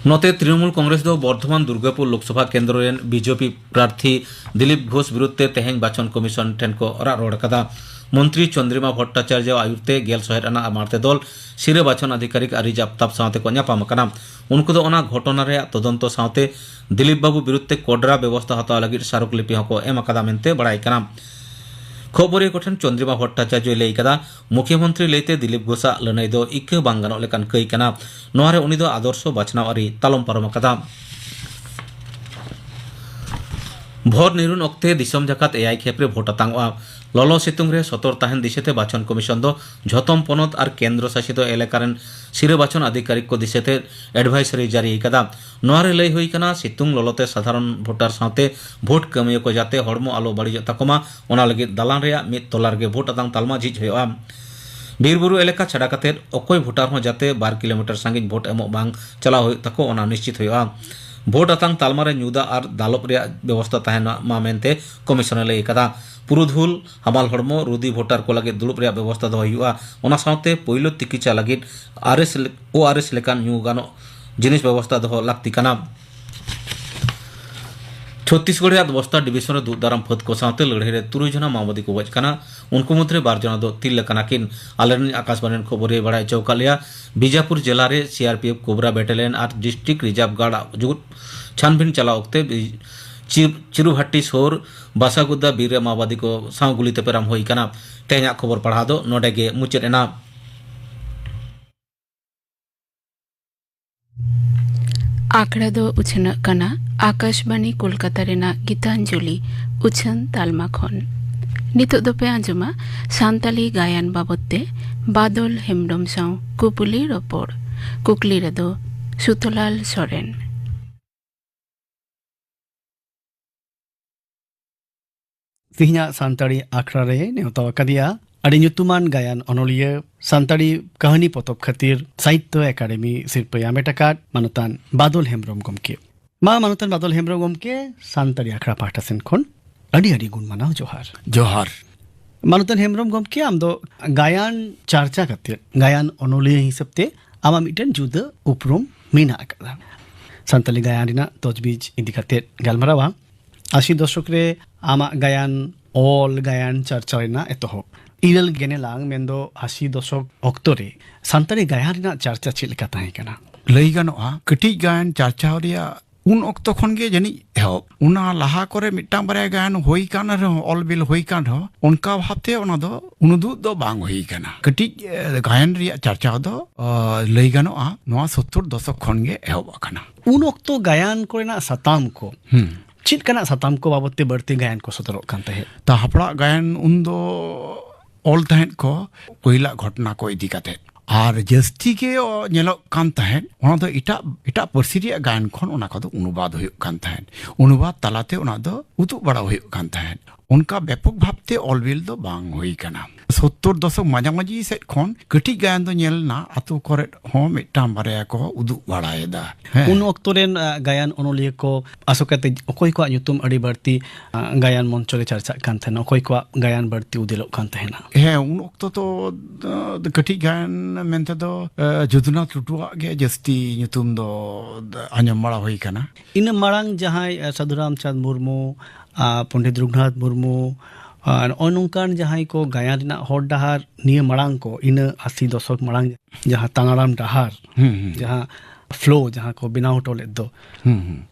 ᱱᱚᱛᱮ ᱛᱨᱤᱱᱚᱢᱩᱞ ᱠᱚᱝᱜᱨᱮᱥ ᱫᱚ ᱵᱚᱨᱫᱷᱚᱢᱟᱱ ᱫᱩᱨᱜᱟᱯᱩᱨ ᱞᱳᱠᱥᱚᱵᱷᱟ ᱠᱮᱱᱫᱨᱚ ᱨᱮᱱ ᱵᱤᱡᱮᱯᱤ ᱯᱨᱟᱨᱛᱷᱤ ᱫᱤᱞᱤᱯ ᱜᱷᱳᱥ ᱵᱤᱨᱩᱫᱷ ᱛᱮ ᱛᱮᱦᱮᱧ ᱵᱟᱪᱚᱱ ᱠᱚᱢᱤᱥᱚᱱ ᱴᱷᱮᱱ ᱠᱚ ᱨᱟᱜ ᱨᱚᱲ ᱟᱠᱟᱫᱟ᱾ ᱢᱚᱱᱛᱨᱤ ᱪᱚᱱᱫᱨᱤᱢᱟ ᱵᱷᱚᱴᱴᱟᱪᱟᱨᱡᱚ ᱟᱭᱩᱨ ᱛᱮ ᱜᱮᱞ ᱥᱚᱦᱮᱫ ᱟᱱᱟᱜ ᱟᱢᱟᱨ ᱛᱮ ᱫᱚᱞ ᱥᱤᱨᱟᱹ ᱵᱟᱪᱷᱚᱱ ᱟᱫᱷᱤᱠᱟᱨᱤᱠ ᱟᱹᱨᱤ ᱡᱟᱯᱛᱟᱯ ᱥᱟᱶᱛᱮ ᱠᱚ ᱧᱟᱯᱟᱢ ᱟᱠᱟᱱᱟ᱾ ᱩᱱᱠᱩ ᱫᱚ ᱚᱱᱟ ᱜᱷᱚᱴᱚᱱᱟ ᱨᱮᱭᱟᱜ ᱛᱚᱫᱚᱱᱛᱚ ᱥᱟᱶᱛᱮ ᱫᱤᱞᱤᱯ ᱵᱟᱵᱩ ᱵᱤᱨᱩᱫᱷ ᱛᱮ ᱠᱚᱰᱨᱟ ᱵᱮᱵᱚᱥᱛᱷᱟ ᱦᱟᱛᱟᱣ ᱞᱟᱹᱜᱤᱫ ᱥᱟᱨᱚᱠ ᱞᱤᱯᱤ ᱦᱚᱸᱠᱚ ᱮᱢ ᱟᱠᱟᱫᱟ ᱢᱮᱱᱛᱮ ᱵᱟᱲᱟᱭ ᱠᱟᱱᱟ᱾ ᱠᱷᱚᱵᱚᱨᱤᱭᱟᱹ ᱠᱚᱴᱷᱮᱱ ᱪᱚᱱᱫᱨᱤᱢᱟ ᱵᱷᱚᱴᱴᱟᱪᱟᱨᱡᱚᱭ ᱞᱟᱹᱭ ᱠᱟᱫᱟ, ᱢᱩᱠᱷᱭᱚᱢᱚᱱᱛᱨᱤ ᱞᱟᱹᱭᱛᱮ ᱫᱤᱞᱤᱯ ᱜᱷᱳᱥᱟᱜ ᱞᱟᱹᱱᱟᱹᱭ ᱫᱚ ᱤᱠᱟᱹ ᱵᱟᱝ ᱜᱟᱱᱚᱜ ᱞᱮᱠᱟᱱ ᱠᱟᱹᱭ ᱠᱟᱱᱟ᱾ ᱱᱚᱣᱟ ᱨᱮ ᱩᱱᱤ ᱫᱚ ᱟᱫᱚᱨᱥᱚ ᱵᱟᱪᱷᱱᱟᱣ ᱟᱹᱨᱤ ᱛᱟᱞᱚᱢ ᱯᱟᱨᱚᱢ ᱟᱠᱟᱫᱟ᱾ ᱵᱷᱳᱨ ᱱᱤᱨᱩᱱ ᱚᱠᱛᱮ ᱫᱤᱥᱚᱢ ᱡᱟᱠᱟᱛ ᱮᱭᱟᱭ ᱠᱷᱮᱯ ᱨᱮ ᱵᱷᱳᱴ ᱟᱛᱟᱝᱚᱜᱼᱟ᱾ ᱞᱚᱞᱚ ᱥᱤᱛᱩᱝ ᱨᱮ ᱥᱚᱛᱚᱨ ᱛᱟᱦᱮᱱ ᱫᱤᱥᱟᱹᱛᱮ ᱵᱟᱪᱷᱚᱱ ᱠᱚᱢᱤᱥᱚᱱ ᱫᱚ ᱡᱷᱚᱛᱚᱢ ᱯᱚᱱᱚᱛ ᱟᱨ ᱠᱮᱱᱫᱨᱚ ᱥᱟᱥᱤᱛ ᱮᱞᱟᱠᱟ ᱨᱮᱱ ᱥᱤᱨᱟᱹ ᱵᱟᱪᱷᱚᱱ ᱟᱫᱷᱤᱠᱟᱨᱤᱠ ᱠᱚ ᱫᱤᱥᱟᱹᱛᱮ ᱮᱰᱵᱷᱟᱭᱥᱟᱨᱤ ᱡᱟᱹᱨᱤ ᱟᱠᱟᱫᱟ᱾ ᱱᱚᱣᱟ ᱨᱮ ᱞᱟᱹᱭ ᱦᱩᱭ ᱟᱠᱟᱱᱟ, ᱥᱤᱛᱩᱝ ᱞᱚᱞᱚ ᱛᱮ ᱥᱟᱫᱷᱟᱨᱚᱱ ᱵᱷᱳᱴᱟᱨ ᱥᱟᱶᱛᱮ ᱵᱷᱳᱴ ᱠᱟᱹᱢᱤᱭᱟᱹ ᱠᱚ ᱡᱟᱛᱮ ᱦᱚᱲᱢᱚ ᱟᱞᱚ ᱵᱟᱹᱲᱤᱡᱚᱜ ᱛᱟᱠᱚ ᱢᱟ, ᱚᱱᱟ ᱞᱟᱹᱜᱤᱫ ᱫᱟᱞᱟᱱ ᱨᱮᱭᱟᱜ ᱢᱤᱫ ᱛᱚᱞᱟ ᱨᱮᱜᱮ ᱵᱷᱳᱴ ᱟᱛᱟᱝ ᱛᱟᱞᱢᱟ ᱡᱷᱤᱡ ᱦᱩᱭᱩᱜᱼᱟ᱾ ᱵᱤᱨ ᱵᱩᱨᱩ ᱮᱞᱟᱠᱟ ᱪᱷᱟᱰᱟ ᱠᱟᱛᱮ ᱚᱠᱚᱭ ᱵᱷᱳᱴᱟᱨ ᱦᱚᱸ ᱡᱟᱛᱮ ᱵᱟᱨ ᱠᱤᱞᱳᱢᱤᱴᱟᱨ ᱥᱟᱺᱜᱤᱧ ᱵᱷᱳᱴ ᱮᱢᱚᱜ ᱵᱟᱝ ᱪᱟᱞᱟᱣ ᱦᱩᱭᱩᱜ ᱛᱟᱠᱚ, ᱚᱱᱟ ᱱᱤᱥᱪᱤᱛ ᱦᱩᱭᱩᱜᱼᱟ᱾ ᱵᱷᱳᱴ ᱟᱛᱟᱝ ᱛᱟᱞᱢᱟ ᱨᱮ ᱧᱩ ᱫᱟᱜ ᱟᱨ ᱫᱟᱞᱚᱵ ᱨᱮᱭᱟᱜ ᱵᱮᱵᱚᱥᱛᱟ ᱛᱟᱦᱮᱱ ᱢᱟ ᱢᱮᱱᱛᱮ ᱠᱚᱢᱤᱥᱚᱱ ᱮ ᱞᱟᱹᱭ ᱟᱠᱟᱫᱟ᱾ ᱯᱩᱨᱩᱫᱷᱩᱞ ᱦᱟᱢᱟᱞ ᱦᱚᱲᱢᱚ ᱨᱩᱫᱤ ᱵᱷᱳᱴᱟᱨ ᱠᱚ ᱞᱟᱹᱜᱤᱫ ᱫᱩᱲᱩᱵ ᱨᱮᱭᱟᱜ ᱵᱮᱵᱚᱥᱛᱟ ᱫᱚᱦᱚ ᱦᱩᱭᱩᱜᱼᱟ᱾ ᱚᱱᱟ ᱥᱟᱶᱛᱮ ᱯᱳᱭᱞᱳ ᱛᱤᱠᱤᱪᱷᱟ ᱞᱟᱹᱜᱤᱫ ᱟᱨ ᱮᱥ ᱞᱮ-, ᱳ ᱟᱨ ᱮᱥ ᱞᱮᱠᱟᱱ ᱧᱩ ᱜᱟᱱᱚᱜ ᱡᱤᱱᱤᱥ ᱵᱮᱵᱚᱥᱛᱟ ᱫᱚᱦᱚ ᱞᱟᱹᱠᱛᱤ ᱠᱟᱱᱟ᱾ ᱪᱷᱚᱛᱛᱤᱥᱜᱚᱲ ᱨᱮᱭᱟᱜ ᱵᱚᱥᱛᱟ ᱰᱤᱵᱤᱥᱚᱱ ᱨᱮ ᱫᱩᱜ ᱫᱟᱨᱟᱢ ᱯᱷᱟᱹᱫ ᱠᱚ ᱥᱟᱶᱛᱮ ᱞᱟᱹᱲᱦᱟᱹᱭ ᱨᱮ ᱛᱩᱨᱩᱭ ᱡᱚᱱᱟ ᱢᱟᱣᱵᱟᱫᱤ ᱠᱚ ᱜᱚᱡ ᱟᱠᱟᱱᱟ᱾ ᱩᱱᱠᱩ ᱢᱩᱫᱽᱨᱮ ᱵᱟᱨ ᱡᱚᱱᱟ ᱫᱚ ᱛᱤᱨᱞᱟᱹ ᱠᱟᱱᱟ ᱠᱤᱱ᱾ ᱟᱞᱮᱨᱮᱱ ᱟᱠᱟᱥᱵᱟᱱᱤ ᱨᱮᱱ ᱠᱷᱚᱵᱚᱨᱤᱭᱟᱹ ᱵᱟᱲᱟᱭ ᱦᱚᱪᱚ ᱟᱠᱟᱫ ᱞᱮᱭᱟ, ᱵᱤᱡᱟᱯᱩᱨ ᱡᱮᱞᱟ ᱨᱮ ᱥᱤ ᱟᱨ ᱯᱤ ᱮᱯᱷ ᱠᱳᱵᱨᱟ ᱵᱮᱴᱟᱞᱤᱭᱟᱱ ᱟᱨ ᱰᱤᱥᱴᱨᱤᱠᱴ ᱨᱤᱡᱟᱨᱵᱷ ᱜᱟᱨᱰ ᱟᱜ ᱡᱩᱜᱩᱫ ᱪᱷᱟᱱᱵᱤᱱ ᱪᱟᱞᱟᱣ ᱚᱠᱛᱮ ᱵᱤ-, ᱪᱤᱨ-, ᱪᱤᱨᱩᱵᱷᱟᱴᱴᱤ ᱥᱳᱨ ᱵᱟᱥᱟᱜᱩᱫᱟ ᱵᱤᱨ ᱨᱮ ᱢᱟᱣᱵᱟᱫᱤ ᱠᱚ ᱥᱟᱶ ᱜᱩᱞᱤ ᱛᱟᱯᱟᱢ ᱦᱩᱭ ᱟᱠᱟᱱᱟ᱾ ᱛᱮᱦᱮᱧᱟᱜ ᱠᱷᱚᱵᱚᱨ ᱯᱟᱲᱦᱟᱣ ᱫᱚ ᱱᱚᱰᱮ ᱜᱮ ᱢᱩᱪᱟᱹᱫ ᱮᱱᱟ᱾ ᱟᱠᱷᱲᱟ ᱫᱚ ᱩᱪᱷᱟᱹᱱᱚᱜ ᱠᱟᱱᱟ ᱟᱠᱟᱥᱵᱟᱱᱤ ᱠᱳᱞᱠᱟᱛᱟ ᱨᱮᱱᱟᱜ ᱜᱤᱛᱟᱧᱡᱚᱞᱤ ᱩᱪᱷᱟᱹᱱ ᱛᱟᱞᱢᱟ ᱠᱷᱚᱱ᱾ ᱱᱤᱛᱚᱜ ᱫᱚᱯᱮ ᱟᱸᱡᱚᱢᱟ ᱥᱟᱱᱛᱟᱞᱤ ᱜᱟᱭᱟᱱ ᱵᱟᱵᱚᱛ ᱛᱮ ᱵᱟᱫᱚᱞ ᱦᱮᱢᱵᱽᱨᱚᱢ ᱥᱟᱶ ᱠᱩᱯᱩᱞᱤ ᱨᱚᱯᱚᱲ᱾ ᱠᱩᱠᱞᱤ ᱨᱮᱫᱚ ᱥᱩᱛᱚᱞᱟᱞ ᱥᱚᱨᱮᱱ᱾ ᱛᱮᱦᱮᱧᱟᱜ ᱥᱟᱱᱛᱟᱲᱤ ᱟᱠᱷᱲᱟ ᱨᱮ ᱱᱮᱣᱛᱟ ᱟᱠᱟᱫᱮᱭᱟ ᱟᱹᱰᱤ ᱧᱩᱛᱩᱢᱟᱱ ᱜᱟᱭᱟᱱ ᱚᱱᱚᱞᱤᱭᱟᱹ, ᱥᱟᱱᱛᱟᱲᱤ ᱠᱟᱹᱦᱱᱤ ᱯᱚᱛᱚᱵ ᱠᱷᱟᱹᱛᱤᱨ ᱥᱟᱦᱤᱛᱭᱚ ᱮᱠᱟᱰᱮᱢᱤ ᱥᱤᱨᱯᱟᱹᱭ ᱟᱢᱮᱴ ᱟᱠᱟᱫ ᱢᱟᱱᱚᱛᱟᱱ ᱵᱟᱫᱚᱞ ᱦᱮᱢᱵᱽᱨᱚᱢ ᱜᱚᱢᱠᱮ᱾ ᱢᱟ ᱢᱟᱱᱚᱛᱟᱱ ᱵᱟᱫᱚᱞ ᱦᱮᱢᱵᱽᱨᱚᱢ ᱜᱚᱢᱠᱮ, ᱥᱟᱱᱛᱟᱲᱤ ᱟᱠᱷᱲᱟ ᱯᱟᱦᱴᱟ ᱥᱮᱱ ᱠᱷᱚᱱ ᱟᱹᱰᱤ ᱟᱹᱰᱤ ᱜᱩᱱ ᱢᱟᱱᱟᱣ ᱡᱚᱦᱟᱨ᱾ ᱡᱚᱦᱟᱨ᱾ ᱢᱟᱱᱚᱛᱟᱱ ᱦᱮᱢᱵᱽᱨᱚᱢ ᱜᱚᱢᱠᱮ, ᱟᱢ ᱫᱚ ᱜᱟᱭᱟᱱ ᱪᱟᱨᱪᱟ ᱠᱟᱛᱮ, ᱜᱟᱭᱟᱱ ᱚᱱᱚᱞᱤᱭᱟᱹ ᱦᱤᱥᱟᱹᱵ ᱛᱮ ᱟᱢᱟᱜ ᱢᱤᱫᱴᱮᱱ ᱡᱩᱫᱟᱹ ᱩᱯᱨᱩᱢ ᱢᱮᱱᱟᱜ ᱟᱠᱟᱫᱟ᱾ ᱥᱟᱱᱛᱟᱲᱤ ᱜᱟᱭᱟᱱ ᱨᱮᱱᱟᱜ ᱛᱚᱡᱽᱵᱤᱡ ᱤᱫᱤ ᱠᱟᱛᱮ ᱜᱟᱞᱢᱟᱨᱟᱣᱟ᱾ ᱟᱥᱤ ᱫᱚᱥᱚᱠ ᱨᱮ ᱟᱢᱟᱜ ᱜᱟᱭᱟᱱ ᱚᱞ, ᱜᱟᱭᱟᱱ ᱪᱟᱨᱪᱟ ᱨᱮᱱᱟᱜ ᱮᱛᱚᱦᱚᱵ᱾ ᱤᱨᱟᱹᱞ ᱜᱮᱞ ᱟᱱᱟᱝ, ᱢᱮᱱᱫᱚ ᱟᱥᱤ ᱫᱚᱥᱚᱠ ᱚᱠᱛᱚ ᱨᱮ ᱥᱟᱱᱛᱟᱲᱤ ᱜᱟᱭᱟᱱ ᱨᱮᱱᱟᱜ ᱪᱟᱨᱪᱟ ᱪᱮᱫ ᱞᱮᱠᱟ ᱛᱟᱦᱮᱸ ᱠᱟᱱᱟ? ᱞᱟᱹᱭ ᱜᱟᱱᱚᱜᱼᱟ, ᱠᱟᱹᱴᱤᱡ ᱜᱟᱭᱟᱱ ᱪᱟᱨᱪᱟᱣ ᱨᱮᱭᱟᱜ ᱩᱱ ᱚᱠᱛᱚ ᱠᱷᱚᱱ ᱜᱮ ᱡᱟᱹᱱᱤᱡ ᱮᱦᱚᱵ᱾ ᱚᱱᱟ ᱞᱟᱦᱟ ᱠᱚᱨᱮ ᱢᱤᱫᱴᱟᱝ ᱵᱟᱨᱭᱟ ᱜᱟᱭᱟᱱ ᱦᱩᱭ ᱠᱟᱱ ᱨᱮᱦᱚᱸ, ᱚᱞ ᱵᱤᱞ ᱦᱩᱭ ᱠᱟᱱ ᱨᱮᱦᱚᱸ, ᱚᱱᱠᱟ ᱵᱷᱟᱵᱛᱮ ᱚᱱᱟ ᱫᱚ ᱩᱱᱩᱫᱩᱜ ᱫᱚ ᱵᱟᱝ ᱦᱩᱭ ᱠᱟᱱᱟ᱾ ᱠᱟᱹᱴᱤᱡ, ᱮ, ᱜᱟᱭᱟᱱ ᱨᱮᱭᱟᱜ ᱪᱟᱨᱪᱟᱣ ᱫᱚ, ᱚ, ᱞᱟᱹᱭ ᱜᱟᱱᱚᱜᱼᱟ, ᱱᱚᱣᱟ ᱥᱳᱛᱛᱳᱨ ᱫᱚᱥᱚᱠ ᱠᱷᱚᱱ ᱜᱮ ᱮᱦᱚᱵ ᱟᱠᱟᱱᱟ᱾ ᱩᱱ ᱚᱠᱛᱚ ᱜᱟᱭᱟᱱ ᱠᱚᱨᱮᱱᱟᱜ ᱥᱟᱛᱟᱢ ᱠᱚ, ᱦᱩᱸ᱾ ᱪᱮᱫ ᱞᱮᱠᱟᱱᱟᱜ ᱥᱟᱛᱟᱢ ᱠᱚ ᱵᱟᱵᱚᱛ ᱛᱮ ᱵᱟᱹᱲᱛᱤ ᱜᱟᱭᱟᱱ ᱠᱚ ᱥᱚᱫᱚᱨᱚᱜ ᱠᱟᱱ ᱛᱟᱦᱮᱸᱫ? ᱛᱟ ᱦᱟᱯᱲᱟᱜ ᱜᱟᱭᱟᱱ ᱩᱱᱫᱚ ᱚᱞ ᱛᱟᱦᱮᱸᱫ ᱠᱚ ᱯᱟᱹᱦᱤᱞᱟᱜ ᱜᱷᱚᱴᱚᱱᱟ ᱠᱚ ᱤᱫᱤ ᱠᱟᱛᱮᱫ᱾ ᱟᱨ ᱡᱟᱹᱥᱛᱤ ᱜᱮ ᱧᱮᱞᱚᱜ ᱠᱟᱱ ᱛᱟᱦᱮᱸᱫ, ᱚᱱᱟ ᱫᱚ ᱮᱴᱟᱜ, ᱮᱴᱟᱜ ᱯᱟᱹᱨᱥᱤ ᱨᱮᱭᱟᱜ ᱜᱟᱭᱟᱱ ᱠᱷᱚᱱ ᱚᱱᱟ ᱠᱚᱫᱚ ᱚᱱᱩᱵᱟᱫ ᱦᱩᱭᱩᱜ ᱠᱟᱱ ᱛᱟᱦᱮᱸᱫ᱾ ᱚᱱᱩᱵᱟᱫ ᱛᱟᱞᱟᱛᱮ ᱚᱱᱟ ᱫᱚ ᱩᱫᱩᱜ ᱵᱟᱲᱟ ᱦᱩᱭᱩᱜ ᱠᱟᱱ ᱛᱟᱦᱮᱸᱫ᱾ ᱚᱱᱠᱟ ᱵᱮᱯᱚᱠ ᱵᱷᱟᱵᱛᱮ ᱚᱞᱵᱤᱞ ᱫᱚ ᱵᱟᱝ ᱦᱩᱭ ᱠᱟᱱᱟ᱾ ᱥᱳᱛᱛᱳᱨ ᱫᱚᱥᱚᱠ ᱢᱟᱡᱟᱢᱟᱡᱤ ᱥᱮᱫ ᱠᱷᱚᱱ ᱠᱟᱹᱴᱤᱡ ᱜᱟᱭᱟᱱ ᱫᱚ ᱧᱮᱞ ᱮᱱᱟ, ᱟᱛᱳ ᱠᱚᱨᱮ ᱦᱚᱸ ᱢᱤᱫᱴᱟᱝ ᱵᱟᱨᱭᱟ ᱠᱚ ᱩᱫᱩᱜ ᱵᱟᱲᱟᱭᱮᱫᱟ᱾ ᱦᱮᱸ᱾ ᱩᱱ ᱚᱠᱛᱚ ᱨᱮᱱ, ᱟ, ᱜᱟᱭᱟᱱ ᱚᱱᱚᱞᱤᱭᱟᱹ ᱠᱚ ᱟᱥᱚᱠᱟᱭᱛᱮ ᱚᱠᱚᱭ ᱠᱚᱣᱟᱜ ᱧᱩᱛᱩᱢ ᱟᱹᱰᱤ ᱵᱟᱹᱲᱛᱤ, ᱟ, ᱜᱟᱭᱟᱱ ᱢᱚᱧᱪᱚ ᱨᱮ ᱪᱟᱨᱪᱟᱜ ᱠᱟᱱ ᱛᱟᱦᱮᱱᱟ, ᱚᱠᱚᱭ ᱠᱚᱣᱟᱜ ᱜᱟᱭᱟᱱ ᱵᱟᱹᱲᱛᱤ ᱩᱫᱮᱞᱚᱜ ᱠᱟᱱ ᱛᱟᱦᱮᱱᱟ? ᱦᱮᱸ, ᱩᱱ ᱚᱠᱛᱚ ᱫᱚ, ᱫᱚ ᱠᱟᱹᱴᱤᱡ ᱜᱟᱭᱟᱱ ᱢᱮᱱᱛᱮ ᱫᱚ, ᱟ, ᱡᱚᱫᱩᱱᱟᱛᱷ ᱴᱩᱰᱩᱣᱟᱜ ᱜᱮ ᱡᱟᱹᱥᱛᱤ ᱧᱩᱛᱩᱢ ᱫᱚ ᱟᱸᱡᱚᱢ ᱵᱟᱲᱟ ᱦᱩᱭ ᱠᱟᱱᱟ᱾ ᱤᱱᱟᱹ ᱢᱟᱲᱟᱝ ᱡᱟᱦᱟᱸᱭ, ᱟ, ᱥᱟᱹᱫᱷᱩ ᱨᱟᱢᱪᱟᱸᱫᱽ ᱢᱩᱨᱢᱩ, ᱟ, ᱯᱚᱱᱰᱤᱛ ᱨᱚᱜᱷᱩᱱᱟᱛᱷ ᱢᱩᱨᱢᱩ, ᱟ, ᱱᱚᱜᱼᱚᱭ ᱱᱚᱝᱠᱟᱱ ᱡᱟᱦᱟᱸᱭ ᱠᱚ ᱜᱟᱭᱟᱱ ᱨᱮᱱᱟᱜ ᱦᱚᱨ ᱰᱟᱦᱟᱨ ᱱᱤᱭᱟᱹ ᱢᱟᱲᱟᱝ ᱠᱚ, ᱤᱱᱟᱹ ᱟᱥᱤ ᱫᱚᱥᱚᱠ ᱢᱟᱲᱟᱝ ᱡᱟᱦᱟᱸ ᱛᱟᱲᱟᱢ ᱰᱟᱦᱟᱨ, ᱦᱩᱸ, ᱦᱩᱸ᱾ ᱡᱟᱦᱟᱸ ᱯᱷᱞᱳ ᱡᱟᱦᱟᱸ ᱠᱚ ᱵᱮᱱᱟᱣ ᱦᱚᱴᱚ ᱞᱮᱫ ᱫᱚ, ᱦᱩᱸ, ᱦᱩᱸ᱾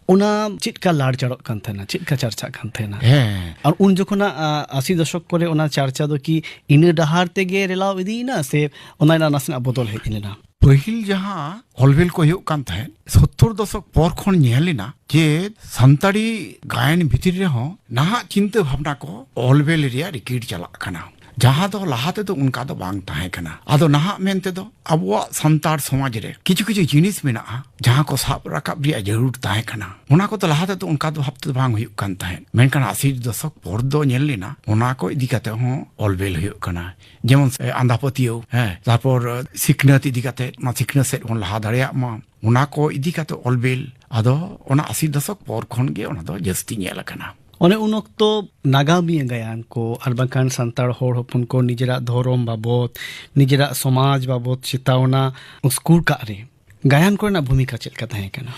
ᱚᱱᱟ ᱪᱮᱫ ᱠᱟ ᱞᱟᱲᱪᱟᱲᱚᱜ ᱠᱟᱱ ᱛᱟᱦᱮᱱᱟ, ᱪᱮᱫ ᱠᱟ ᱪᱟᱨᱪᱟᱜ ᱠᱟᱱ ᱛᱟᱦᱮᱱᱟ? ᱦᱮᱸ᱾ ᱟᱨ ᱩᱱ ᱡᱚᱠᱷᱚᱱᱟᱜ, ᱟ, ᱟᱥᱤ ᱫᱚᱥᱚᱠ ᱠᱚᱨᱮ ᱚᱱᱟ ᱪᱟᱨᱪᱟ ᱫᱚ ᱠᱤ ᱤᱱᱟᱹ ᱰᱟᱦᱟᱨ ᱛᱮᱜᱮ ᱨᱮᱞᱟᱣ ᱤᱫᱤᱭᱮᱱᱟ ᱥᱮ ᱚᱱᱟ ᱨᱮᱱᱟᱜ ᱱᱟᱥᱮᱱᱟᱜ ᱵᱚᱫᱚᱞ ᱦᱮᱡ ᱞᱮᱱᱟ? ᱯᱟᱹᱦᱤᱞ ᱡᱟᱦᱟᱸ ᱚᱞᱵᱮᱞ ᱠᱚ ᱦᱩᱭᱩᱜ ᱠᱟᱱ ᱛᱟᱦᱮᱸᱫ, ᱥᱳᱛᱛᱳᱨ ᱫᱚᱥᱚᱠ ᱯᱚᱨ ᱠᱷᱚᱱ ᱧᱮᱞ ᱮᱱᱟ ᱡᱮ ᱥᱟᱱᱛᱟᱲᱤ ᱜᱟᱭᱟᱱ ᱵᱷᱤᱛᱤᱨ ᱨᱮᱦᱚᱸ ᱱᱟᱦᱟᱜ ᱪᱤᱱᱛᱟᱹ ᱵᱷᱟᱵᱽᱱᱟ ᱠᱚ ᱚᱞᱵᱮᱞ ᱨᱮᱭᱟᱜ ᱨᱤᱠᱤᱲ ᱪᱟᱞᱟᱜ ᱠᱟᱱᱟ, ᱡᱟᱦᱟᱸ ᱫᱚ ᱞᱟᱦᱟ ᱛᱮᱫᱚ ᱚᱱᱠᱟ ᱫᱚ ᱵᱟᱝ ᱛᱟᱦᱮᱸ ᱠᱟᱱᱟ᱾ ᱟᱫᱚ ᱱᱟᱦᱟᱜ ᱢᱮᱱ ᱛᱮᱫᱚ ᱟᱵᱚᱣᱟᱜ ᱥᱟᱱᱛᱟᱲ ᱥᱚᱢᱟᱡᱽ ᱨᱮ ᱠᱤᱪᱷᱩ ᱠᱤᱪᱷᱩ ᱡᱤᱱᱤᱥ ᱢᱮᱱᱟᱜᱼᱟ, ᱡᱟᱦᱟᱸ ᱠᱚ ᱥᱟᱵ ᱨᱟᱠᱟᱵ ᱨᱮᱭᱟᱜ ᱡᱟᱹᱨᱩᱲ ᱛᱟᱦᱮᱸ ᱠᱟᱱᱟ᱾ ᱚᱱᱟ ᱠᱚᱫᱚ ᱞᱟᱦᱟ ᱛᱮᱫᱚ ᱚᱱᱠᱟ ᱫᱚ ᱵᱷᱟᱵᱽ ᱛᱮᱫᱚ ᱵᱟᱝ ᱦᱩᱭᱩᱜ ᱠᱟᱱ ᱛᱟᱦᱮᱸᱫ, ᱢᱮᱱᱠᱷᱟᱱ ᱟᱥᱤ ᱫᱚᱥᱚᱠ ᱯᱚᱨ ᱫᱚ ᱧᱮᱞ ᱞᱮᱱᱟ, ᱚᱱᱟ ᱠᱚ ᱤᱫᱤ ᱠᱟᱛᱮ ᱦᱚᱸ ᱚᱞᱵᱮᱞ ᱦᱩᱭᱩᱜ ᱠᱟᱱᱟ᱾ ᱡᱮᱢᱚᱱ, ᱮ, ᱟᱸᱫᱷᱟ ᱯᱟᱹᱛᱭᱟᱹᱣ, ᱦᱮᱸ, ᱛᱟᱨᱯᱚᱨ, ᱮ, ᱥᱤᱠᱷᱱᱟᱹᱛ ᱤᱫᱤ ᱠᱟᱛᱮ, ᱚᱱᱟ ᱥᱤᱠᱷᱱᱟᱹᱛ ᱥᱮᱫ ᱵᱚᱱ ᱞᱟᱦᱟ ᱫᱟᱲᱮᱭᱟᱜ ᱢᱟ, ᱚᱱᱟ ᱠᱚ ᱤᱫᱤ ᱠᱟᱛᱮ ᱚᱞᱵᱮᱞ᱾ ᱟᱫᱚ ᱚᱱᱟ ᱟᱥᱤ ᱫᱚᱥᱚᱠ ᱯᱚᱨ ᱠᱷᱚᱱ ᱜᱮ ᱚᱱᱟ ᱫᱚ ᱡᱟᱹᱥᱛᱤ ᱧᱮᱞ ᱟᱠᱟᱱᱟ᱾ ᱚᱱᱮ ᱩᱱ ᱚᱠᱛᱚ ᱱᱟᱜᱟᱢᱤᱭᱟᱹ ᱜᱟᱭᱟᱱ ᱠᱚ ᱟᱨ ᱵᱟᱝᱠᱷᱟᱱ ᱥᱟᱱᱛᱟᱲ ᱦᱚᱲ ᱦᱚᱯᱚᱱ ᱠᱚ ᱱᱤᱡᱮᱨᱟᱜ ᱫᱷᱚᱨᱚᱢ ᱵᱟᱵᱚᱛ, ᱱᱤᱡᱮᱨᱟᱜ ᱥᱚᱢᱟᱡᱽ ᱵᱟᱵᱚᱛ ᱪᱮᱛᱟᱣᱱᱟ ᱩᱥᱠᱩᱨ ᱠᱟᱜ ᱨᱮ ᱜᱟᱭᱟᱱ ᱠᱚᱨᱮᱱᱟᱜ ᱵᱷᱩᱢᱤᱠᱟ ᱪᱮᱫ ᱞᱮᱠᱟ ᱛᱟᱦᱮᱸ ᱠᱟᱱᱟ?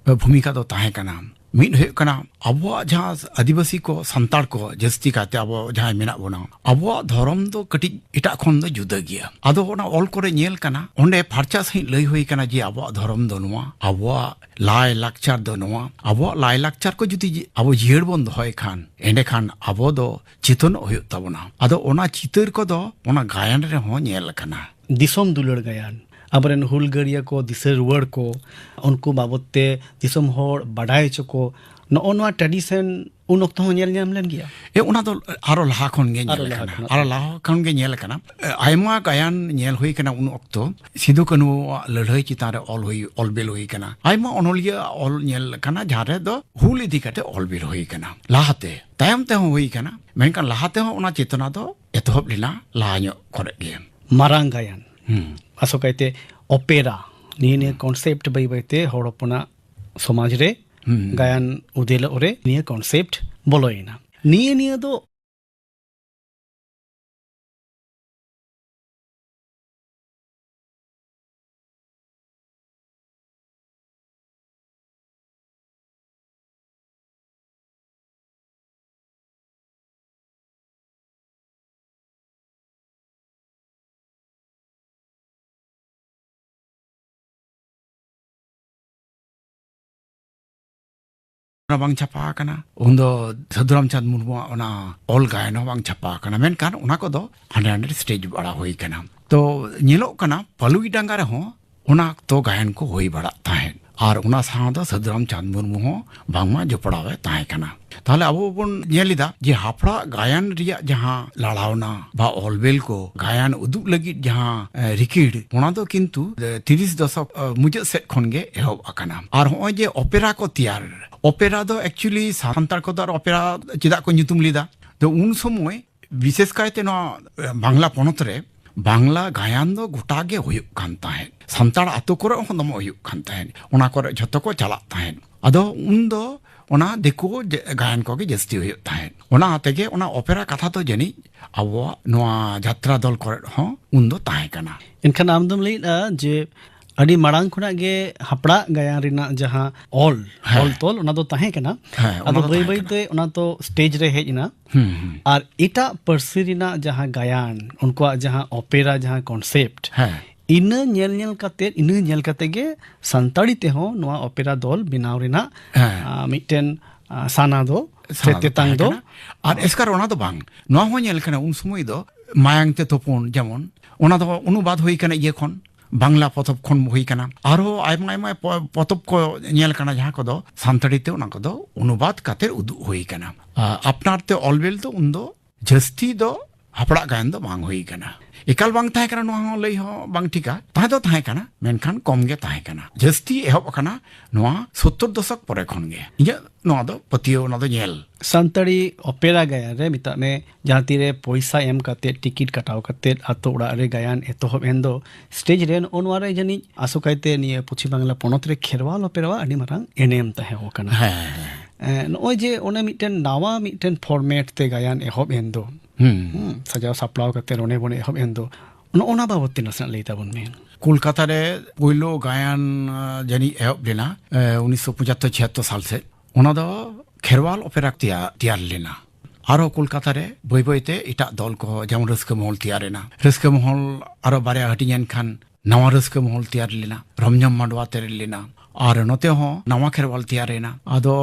ᱵᱷᱩᱢᱤᱠᱟ ᱫᱚ ᱛᱟᱦᱮᱸ ᱠᱟᱱᱟ᱾ ᱢᱤᱫ ᱦᱩᱭᱩᱜ ᱠᱟᱱᱟ, ᱟᱵᱚᱣᱟᱜ ᱡᱟᱦᱟᱸ ᱟᱹᱫᱤᱵᱟᱹᱥᱤ ᱠᱚ, ᱥᱟᱱᱛᱟᱲ ᱠᱚ ᱡᱟᱹᱥᱛᱤ ᱠᱟᱭᱛᱮ ᱟᱵᱚ ᱡᱟᱦᱟᱸᱭ ᱢᱮᱱᱟᱜ ᱵᱚᱱᱟ, ᱟᱵᱚᱣᱟᱜ ᱫᱷᱚᱨᱚᱢ ᱫᱚ ᱠᱟᱹᱴᱤᱡ ᱮᱴᱟᱜ ᱠᱷᱚᱱ ᱫᱚ ᱡᱩᱫᱟᱹ ᱜᱮᱭᱟ᱾ ᱟᱫᱚ ᱚᱱᱟ ᱚᱞ ᱠᱚᱨᱮ ᱧᱮᱞ ᱠᱟᱱᱟ, ᱚᱸᱰᱮ ᱯᱷᱟᱨᱪᱟ ᱥᱟᱺᱦᱤᱡ ᱞᱟᱹᱭ ᱦᱩᱭ ᱠᱟᱱᱟ ᱡᱮ ᱟᱵᱚᱣᱟᱜ ᱫᱷᱚᱨᱚᱢ ᱫᱚ ᱱᱚᱣᱟ, ᱟᱵᱚᱣᱟᱜ ᱞᱟᱭ ᱞᱟᱠᱪᱟᱨ ᱫᱚ ᱱᱚᱣᱟ᱾ ᱟᱵᱚᱣᱟᱜ ᱞᱟᱭ ᱞᱟᱠᱪᱟᱨ ᱠᱚ ᱡᱩᱫᱤ ᱡᱤ-, ᱟᱵᱚ ᱡᱤᱭᱟᱹᱲ ᱵᱚᱱ ᱫᱚᱦᱚᱭ ᱠᱷᱟᱱ, ᱮᱸᱰᱮᱠᱷᱟᱱ ᱟᱵᱚ ᱫᱚ ᱪᱮᱛᱚᱱᱚᱜ ᱦᱩᱭᱩᱜ ᱛᱟᱵᱚᱱᱟ᱾ ᱟᱫᱚ ᱚᱱᱟ ᱪᱤᱛᱟᱹᱨ ᱠᱚᱫᱚ ᱚᱱᱟ ᱜᱟᱭᱟᱱ ᱨᱮᱦᱚᱸ ᱧᱮᱞ ᱟᱠᱟᱱᱟ᱾ ᱫᱤᱥᱚᱢ ᱫᱩᱞᱟᱹᱲ ᱜᱟᱭᱟᱱ, ᱟᱵᱚᱨᱮᱱ ᱦᱩᱞᱜᱟᱹᱨᱤᱭᱟᱹ ᱠᱚ, ᱫᱤᱥᱟᱹ ᱨᱩᱣᱟᱹᱲ ᱠᱚ, ᱩᱱᱠᱩ ᱵᱟᱵᱚᱛ ᱛᱮ ᱫᱤᱥᱚᱢ ᱦᱚᱲ ᱵᱟᱰᱟᱭ ᱦᱚᱪᱚ ᱠᱚ, ᱱᱚᱜᱼᱚ ᱱᱚᱣᱟ ᱴᱨᱮᱰᱤᱥᱚᱱ ᱩᱱ ᱚᱠᱛᱚ ᱦᱚᱸ ᱧᱮᱞ ᱧᱟᱢ ᱞᱮᱱ ᱜᱮᱭᱟ? ᱮ, ᱚᱱᱟ ᱫᱚ ᱟᱨᱚ ᱞᱟᱦᱟ ᱠᱷᱚᱱ ᱜᱮ ᱧᱮᱞ ᱟᱨᱚ ᱞᱟᱦᱟ ᱟᱠᱟᱱᱟ᱾ ᱠᱷᱚᱱᱟᱜ᱾ ᱟᱨᱚ ᱞᱟᱦᱟ ᱠᱷᱚᱱ ᱜᱮ ᱧᱮᱞ ᱟᱠᱟᱱᱟ᱾ ᱮ, ᱟᱭᱢᱟ ᱜᱟᱭᱟᱱ ᱧᱮᱞ ᱦᱩᱭ ᱟᱠᱟᱱᱟ ᱩᱱ ᱚᱠᱛᱚ, ᱥᱤᱫᱩ ᱠᱟᱹᱱᱦᱩᱣᱟᱜ ᱞᱟᱹᱲᱦᱟᱹᱭ ᱪᱮᱛᱟᱱ ᱨᱮ ᱚᱞ ᱦᱩᱭ, ᱚᱞ ᱵᱮᱞ ᱦᱩᱭ ᱟᱠᱟᱱᱟ᱾ ᱟᱭᱢᱟ ᱚᱱᱚᱞᱤᱭᱟᱹ ᱚᱞ ᱧᱮᱞ ᱟᱠᱟᱱᱟ, ᱡᱟᱦᱟᱸ ᱨᱮᱫᱚ ᱦᱩᱞ ᱤᱫᱤ ᱠᱟᱛᱮ ᱚᱞ ᱵᱮᱞ ᱦᱩᱭ ᱟᱠᱟᱱᱟ᱾ ᱞᱟᱦᱟᱛᱮ, ᱛᱟᱭᱚᱢ ᱛᱮᱦᱚᱸ ᱦᱩᱭ ᱟᱠᱟᱱᱟ, ᱢᱮᱱᱠᱷᱟᱱ ᱞᱟᱦᱟ ᱛᱮᱦᱚᱸ ᱚᱱᱟ ᱪᱮᱛᱱᱟ ᱫᱚ ᱮᱛᱚᱦᱚᱵ ᱞᱮᱱᱟ ᱞᱟᱦᱟ ᱧᱚᱜ ᱠᱚᱨᱮ ᱜᱮ᱾ ᱢᱟᱨᱟᱝ ᱜᱟᱭᱟᱱ, ᱦᱩᱸ᱾ ᱟᱥᱚᱠᱟᱭᱛᱮ ᱚᱯᱮᱨᱟ, ᱱᱤᱭᱟᱹ, ᱱᱤᱭᱟᱹ ᱦᱩᱸ᱾ ᱠᱚᱱᱥᱮᱯᱴ ᱵᱟᱹᱭ ᱵᱟᱹᱭᱛᱮ ᱦᱚᱲ ᱦᱚᱯᱚᱱᱟᱜ ᱥᱚᱢᱟᱡᱽ ᱨᱮ, ᱦᱩᱸ᱾ ᱜᱟᱭᱟᱱ ᱩᱫᱮᱞᱚᱜ ᱨᱮ ᱱᱤᱭᱟᱹ ᱠᱚᱱᱥᱮᱯᱴ ᱵᱚᱞᱚᱭᱮᱱᱟ᱾ ᱱᱤᱭᱟᱹ, ᱱᱤᱭᱟᱹ ᱫᱚ ᱚᱱᱟ ᱵᱟᱝ ᱪᱷᱟᱯᱟ ᱟᱠᱟᱱᱟ, ᱩᱱᱫᱚ ᱥᱟᱹᱫᱷᱩ ᱨᱟᱢᱪᱟᱸᱫᱽ ᱢᱩᱨᱢᱩᱣᱟᱜ ᱚᱱᱟ ᱚᱞ ᱜᱟᱭᱟᱱ ᱦᱚᱸ ᱵᱟᱝ ᱪᱷᱟᱯᱟ ᱟᱠᱟᱱᱟ, ᱢᱮᱱᱠᱷᱟᱱ ᱚᱱᱟ ᱠᱚᱫᱚ ᱦᱟᱸᱰᱮ ᱱᱟᱸᱰᱮ ᱥᱴᱮᱡᱽ ᱵᱟᱲᱟ ᱦᱩᱭ ᱟᱠᱟᱱᱟ᱾ ᱛᱚ, ᱧᱮᱞᱚᱜ ᱠᱟᱱᱟ ᱯᱟᱞᱩᱭ ᱰᱟᱸᱜᱟ ᱨᱮᱦᱚᱸ ᱚᱱᱟ ᱚᱠᱛᱚ ᱜᱟᱭᱟᱱ ᱠᱚ ᱦᱩᱭ ᱵᱟᱲᱟᱜ ᱛᱟᱦᱮᱸᱫ, ᱟᱨ ᱚᱱᱟ ᱥᱟᱶ ᱫᱚ ᱥᱟᱹᱫᱷᱩ ᱨᱟᱢᱪᱟᱸᱫᱽ ᱢᱩᱨᱢᱩ ᱦᱚᱸ ᱵᱟᱝᱢᱟ ᱡᱚᱯᱲᱟᱣ ᱮ ᱛᱟᱦᱮᱸ ᱠᱟᱱᱟ᱾ ᱛᱟᱦᱞᱮ ᱟᱵᱚ ᱵᱚᱱ ᱧᱮᱞ ᱮᱫᱟ ᱡᱮ ᱦᱟᱯᱲᱟᱜ ᱜᱟᱭᱟᱱ ᱨᱮᱭᱟᱜ ᱡᱟᱦᱟᱸ ᱞᱟᱲᱟᱣᱱᱟ ᱵᱟ ᱚᱞᱵᱮᱞ ᱠᱚ, ᱜᱟᱭᱟᱱ ᱩᱫᱩᱜ ᱞᱟᱹᱜᱤᱫ ᱡᱟᱦᱟᱸ, ᱮ, ᱨᱤᱠᱤᱲ, ᱚᱱᱟ ᱫᱚ ᱠᱤᱱᱛᱩ, ᱮ, ᱛᱤᱨᱤᱥ ᱫᱚᱥᱚᱠ, ᱮ, ᱢᱩᱪᱟᱹᱫ ᱥᱮᱫ ᱠᱷᱚᱱ ᱜᱮ ᱮᱦᱚᱵ ᱟᱠᱟᱱᱟ᱾ ᱟᱨ ᱦᱚᱸᱜᱼᱚᱭ ᱡᱮ ᱚᱯᱮᱨᱟ ᱠᱚ ᱛᱮᱭᱟᱨ, ᱚᱯᱮᱨᱟ ᱫᱚ actually ᱥᱟᱱᱛᱟᱲ ᱠᱚᱫᱚ ᱟᱨ ᱚᱯᱮᱨᱟ ᱪᱮᱫᱟᱜ ᱠᱚ ᱧᱩᱛᱩᱢ ᱞᱮᱫᱟ? ᱛᱚ, ᱩᱱ ᱥᱚᱢᱚᱭ ᱵᱤᱥᱮᱥ ᱠᱟᱭᱛᱮ ᱱᱚᱣᱟ, ᱮ, ᱵᱟᱝᱞᱟ ᱯᱚᱱᱚᱛ ᱨᱮ ᱵᱟᱝᱞᱟ ᱜᱟᱭᱟᱱ ᱫᱚ ᱜᱚᱴᱟ ᱜᱮ ᱦᱩᱭᱩᱜ ᱠᱟᱱ ᱛᱟᱦᱮᱸᱫ᱾ ᱥᱟᱱᱛᱟᱲ ᱟᱛᱳ ᱠᱚᱨᱮ ᱦᱚᱸ ᱫᱚᱢᱮ ᱦᱩᱭᱩᱜ ᱠᱟᱱ ᱛᱟᱦᱮᱸᱫ᱾ ᱚᱱᱟ ᱠᱚᱨᱮ ᱡᱷᱚᱛᱚ ᱠᱚ ᱪᱟᱞᱟᱜ ᱛᱟᱦᱮᱸᱫ᱾ ᱟᱫᱚ ᱩᱱ ᱫᱚ ᱚᱱᱟ ᱫᱤᱠᱩ ᱡᱮ-, ᱜᱟᱭᱟᱱ ᱠᱚᱜᱮ ᱡᱟᱹᱥᱛᱤ ᱦᱩᱭᱩᱜ ᱛᱟᱦᱮᱸᱫ᱾ ᱚᱱᱟ ᱛᱮᱜᱮ ᱚᱱᱟ ᱚᱯᱮᱨᱟ ᱠᱟᱛᱷᱟ ᱫᱚ ᱡᱟᱹᱱᱤᱡ ᱟᱵᱚᱣᱟᱜ ᱱᱚᱣᱟ ᱡᱟᱛᱨᱟ ᱫᱚᱞ ᱠᱚᱨᱮ ᱦᱚᱸ ᱩᱱ ᱫᱚ ᱛᱟᱦᱮᱸ ᱠᱟᱱᱟ᱾ ᱮᱱᱠᱷᱟᱱ ᱟᱢ ᱫᱚᱢ ᱞᱟᱹᱭᱮᱫᱼᱟ ᱡᱮ ᱟᱹᱰᱤ ᱢᱟᱲᱟᱝ ᱠᱷᱚᱱᱟᱜ ᱜᱮ ᱦᱟᱯᱲᱟᱜ ᱜᱟᱭᱟᱱ ᱨᱮᱱᱟᱜ ᱡᱟᱦᱟᱸ ᱚᱞ, ᱦᱮᱸ᱾ ᱚᱞ ᱛᱚᱞ, ᱚᱱᱟ ᱫᱚ ᱛᱟᱦᱮᱸ ᱠᱟᱱᱟ᱾ ᱦᱮᱸ, ᱚᱱᱟ ᱟᱫᱚ ᱫᱚ ᱵᱟᱹᱭ ᱛᱟᱦᱮᱸ ᱵᱟᱹᱭ ᱠᱟᱱᱟ᱾ ᱛᱮ ᱚᱱᱟ ᱫᱚ ᱥᱴᱮᱡᱽ ᱨᱮ ᱦᱮᱡ ᱮᱱᱟ᱾ ᱦᱩᱸ, ᱦᱩᱸ᱾ ᱟᱨ ᱮᱴᱟᱜ ᱯᱟᱹᱨᱥᱤ ᱨᱮᱱᱟᱜ ᱡᱟᱦᱟᱸ ᱜᱟᱭᱟᱱ, ᱩᱱᱠᱩᱣᱟᱜ ᱡᱟᱦᱟᱸ ᱚᱯᱮᱨᱟ, ᱡᱟᱦᱟᱸ ᱠᱚᱱᱥᱮᱯᱴ, ᱦᱮᱸ᱾ ᱤᱱᱟᱹ ᱧᱮᱞ ᱧᱮᱞ ᱠᱟᱛᱮ, ᱤᱱᱟᱹ ᱧᱮᱞ ᱠᱟᱛᱮ ᱜᱮ ᱥᱟᱱᱛᱟᱲᱤ ᱛᱮᱦᱚᱸ ᱱᱚᱣᱟ ᱚᱯᱮᱨᱟ ᱫᱚᱞ ᱵᱮᱱᱟᱣ ᱨᱮᱱᱟᱜ, ᱦᱮᱸ᱾ ᱟ, ᱢᱤᱫᱴᱮᱱ, ᱟ, ᱥᱟᱱᱟ ᱫᱚ, ᱥᱟᱱᱟ ᱥᱮ ᱫᱚ ᱛᱮᱛᱟᱝ ᱛᱟᱦᱮᱸ ᱫᱚ᱾ ᱠᱟᱱᱟ᱾ ᱟᱨ ᱮᱥᱠᱟᱨ ᱚᱱᱟ ᱫᱚ ᱵᱟᱝ, ᱱᱚᱣᱟ ᱦᱚᱸ ᱧᱮᱞ ᱠᱟᱱᱟ ᱩᱱ ᱥᱚᱢᱚᱭ ᱫᱚ ᱢᱟᱭᱟᱝ ᱛᱮ ᱛᱩᱯᱩᱱ, ᱡᱮᱢᱚᱱ, ᱚᱱᱟ ᱫᱚ ᱚᱱᱩᱵᱟᱫ ᱦᱩᱭ ᱠᱟᱱᱟ ᱤᱭᱟᱹ ᱠᱷᱚᱱ, ᱵᱟᱝᱞᱟ ᱯᱚᱛᱚᱵ ᱠᱷᱚᱱ ᱦᱩᱭ ᱠᱟᱱᱟ᱾ ᱟᱨᱦᱚᱸ ᱟᱭᱢᱟ ᱟᱭᱢᱟ ᱯᱚ-, ᱯᱚᱛᱚᱵ ᱠᱚ ᱧᱮᱞ ᱠᱟᱱᱟ, ᱡᱟᱦᱟᱸ ᱠᱚᱫᱚ ᱥᱟᱱᱛᱟᱲᱤ ᱛᱮ ᱚᱱᱟ ᱠᱚᱫᱚ ᱚᱱᱩᱵᱟᱫ ᱠᱟᱛᱮ ᱩᱫᱩᱜ ᱦᱩᱭ ᱠᱟᱱᱟ᱾ ᱟ, ᱟᱯᱱᱟᱨ ᱛᱮ ᱚᱞ ᱵᱮᱞ ᱫᱚ ᱩᱱᱫᱚ ᱡᱟᱹᱥᱛᱤ ᱫᱚ ᱦᱟᱯᱲᱟᱜ ᱜᱟᱭᱟᱱ ᱫᱚ ᱵᱟᱝ ᱦᱩᱭ ᱠᱟᱱᱟ᱾ ᱮᱠᱟᱞ ᱵᱟᱝ ᱛᱟᱦᱮᱸ ᱠᱟᱱᱟ, ᱱᱚᱣᱟ ᱦᱚᱸ ᱞᱟᱹᱭ ᱦᱚᱸ ᱵᱟᱝ ᱴᱷᱤᱠᱟ᱾ ᱛᱟᱦᱮᱸ ᱫᱚ ᱛᱟᱦᱮᱸ ᱠᱟᱱᱟ, ᱢᱮᱱᱠᱷᱟᱱ ᱠᱚᱢ ᱜᱮ ᱛᱟᱦᱮᱸ ᱠᱟᱱᱟ᱾ ᱡᱟᱹᱥᱛᱤ ᱮᱦᱚᱵ ᱟᱠᱟᱱᱟ ᱱᱚᱣᱟ ᱥᱳᱛᱛᱳᱨ ᱫᱚᱥᱚᱠ ᱯᱚᱨᱮ ᱠᱷᱚᱱ ᱜᱮ᱾ ᱤᱧᱟᱹᱜ ᱱᱚᱣᱟ ᱫᱚ ᱯᱟᱹᱛᱭᱟᱹᱣ, ᱚᱱᱟ ᱫᱚ ᱧᱮᱞ᱾ ᱥᱟᱱᱛᱟᱲᱤ ᱚᱯᱮᱨᱟ ᱜᱟᱭᱟᱱ ᱨᱮ, ᱢᱮᱛᱟᱜ ᱢᱮ, ᱡᱟᱦᱟᱸ ᱛᱤᱨᱮ ᱯᱚᱭᱥᱟ ᱮᱢ ᱠᱟᱛᱮ, ᱴᱤᱠᱤᱴ ᱠᱟᱴᱟᱣ ᱠᱟᱛᱮ ᱟᱛᱳ ᱚᱲᱟᱜ ᱨᱮ ᱜᱟᱭᱟᱱ ᱮᱛᱚᱦᱚᱵ ᱮᱱ ᱫᱚ, ᱥᱴᱮᱡ ᱨᱮ ᱱᱚᱜᱼᱚ ᱱᱚᱣᱟ ᱨᱮ ᱡᱟᱹᱱᱤᱡ ᱟᱥᱚᱠᱟᱭᱛᱮ ᱱᱤᱭᱟᱹ ᱯᱚᱪᱷᱤᱢ ᱵᱟᱝᱞᱟ ᱯᱚᱱᱚᱛ ᱨᱮ ᱠᱷᱮᱨᱣᱟᱞ ᱚᱯᱮᱨᱟᱣᱟᱜ ᱟᱹᱰᱤ ᱢᱟᱨᱟᱝ ᱮᱱᱮᱢ ᱛᱟᱦᱮᱸ ᱠᱟᱱᱟ᱾ ᱦᱮᱸ, ᱦᱮᱸ᱾ ᱮ, ᱱᱚᱜᱼᱚᱭ ᱡᱮ ᱚᱱᱮ ᱢᱤᱫᱴᱮᱱ ᱱᱟᱣᱟ ᱢᱤᱫᱴᱮᱱ ᱯᱷᱚᱨᱢᱮᱴ ᱛᱮ ᱜᱟᱭᱟᱱ ᱮᱦᱚᱵ ᱮᱱ ᱫᱚ, ᱦᱩᱸ᱾ ᱦᱩᱸ, ᱥᱟᱡᱟᱣ ᱥᱟᱯᱲᱟᱣ ᱠᱟᱛᱮ ᱚᱱᱮ ᱵᱚᱱ ᱮᱦᱚᱵ ᱮᱱ ᱫᱚ, ᱱᱚᱜᱼᱚ ᱱᱟ ᱵᱟᱵᱚᱫ ᱛᱮ ᱱᱟᱥᱮᱱᱟᱜ ᱞᱟᱹᱭ ᱛᱟᱵᱚᱱ ᱢᱮ᱾ ᱠᱳᱞᱠᱟᱛᱟ ᱨᱮ ᱯᱳᱭᱞᱳ ᱜᱟᱭᱟᱱ, ᱟ, ᱡᱟᱹᱱᱤᱡ ᱮᱦᱚᱵ ᱞᱮᱱᱟ, ᱮ, ᱩᱱᱤᱥᱥᱚ ᱯᱚᱸᱪᱟᱛᱛᱳᱨ ᱪᱷᱤᱭᱟᱛᱛᱳᱨ ᱥᱟᱞ ᱥᱮᱫ᱾ ᱚᱱᱟ ᱫᱚ ᱠᱷᱮᱨᱣᱟᱞ ᱚᱯᱮᱨᱟ ᱛᱮᱭᱟ-, ᱛᱮᱭᱟᱨ ᱞᱮᱱᱟ᱾ ᱟᱨᱦᱚᱸ ᱠᱳᱞᱠᱟᱛᱟ ᱨᱮ ᱵᱟᱹᱭ ᱵᱟᱹᱭ ᱛᱮ ᱮᱴᱟᱜ ᱫᱚᱞ ᱠᱚ, ᱡᱮᱢᱚᱱ ᱨᱟᱹᱥᱠᱟᱹ ᱢᱚᱦᱚᱞ ᱛᱮᱭᱟᱨ ᱮᱱᱟ᱾ ᱨᱟᱹᱥᱠᱟᱹ ᱢᱚᱦᱚᱞ ᱟᱨᱦᱚᱸ ᱵᱟᱨᱭᱟ ᱦᱟᱹᱴᱤᱧ ᱮᱱ ᱠᱷᱟᱱ ᱱᱟᱣᱟ ᱨᱟᱹᱥᱠᱟᱹ ᱢᱚᱦᱚᱞ ᱛᱮᱭᱟᱨ ᱞᱮᱱᱟ, ᱨᱚᱢᱡᱚᱢ ᱢᱟᱰᱣᱟ ᱛᱮᱭᱟᱨ ᱞᱮᱱᱟ, ᱟᱨ ᱱᱚᱛᱮ ᱦᱚᱸ ᱱᱟᱣᱟ ᱠᱷᱮᱨᱣᱟᱞ ᱛᱮᱭᱟᱨ ᱮᱱᱟ᱾ ᱟᱫᱚ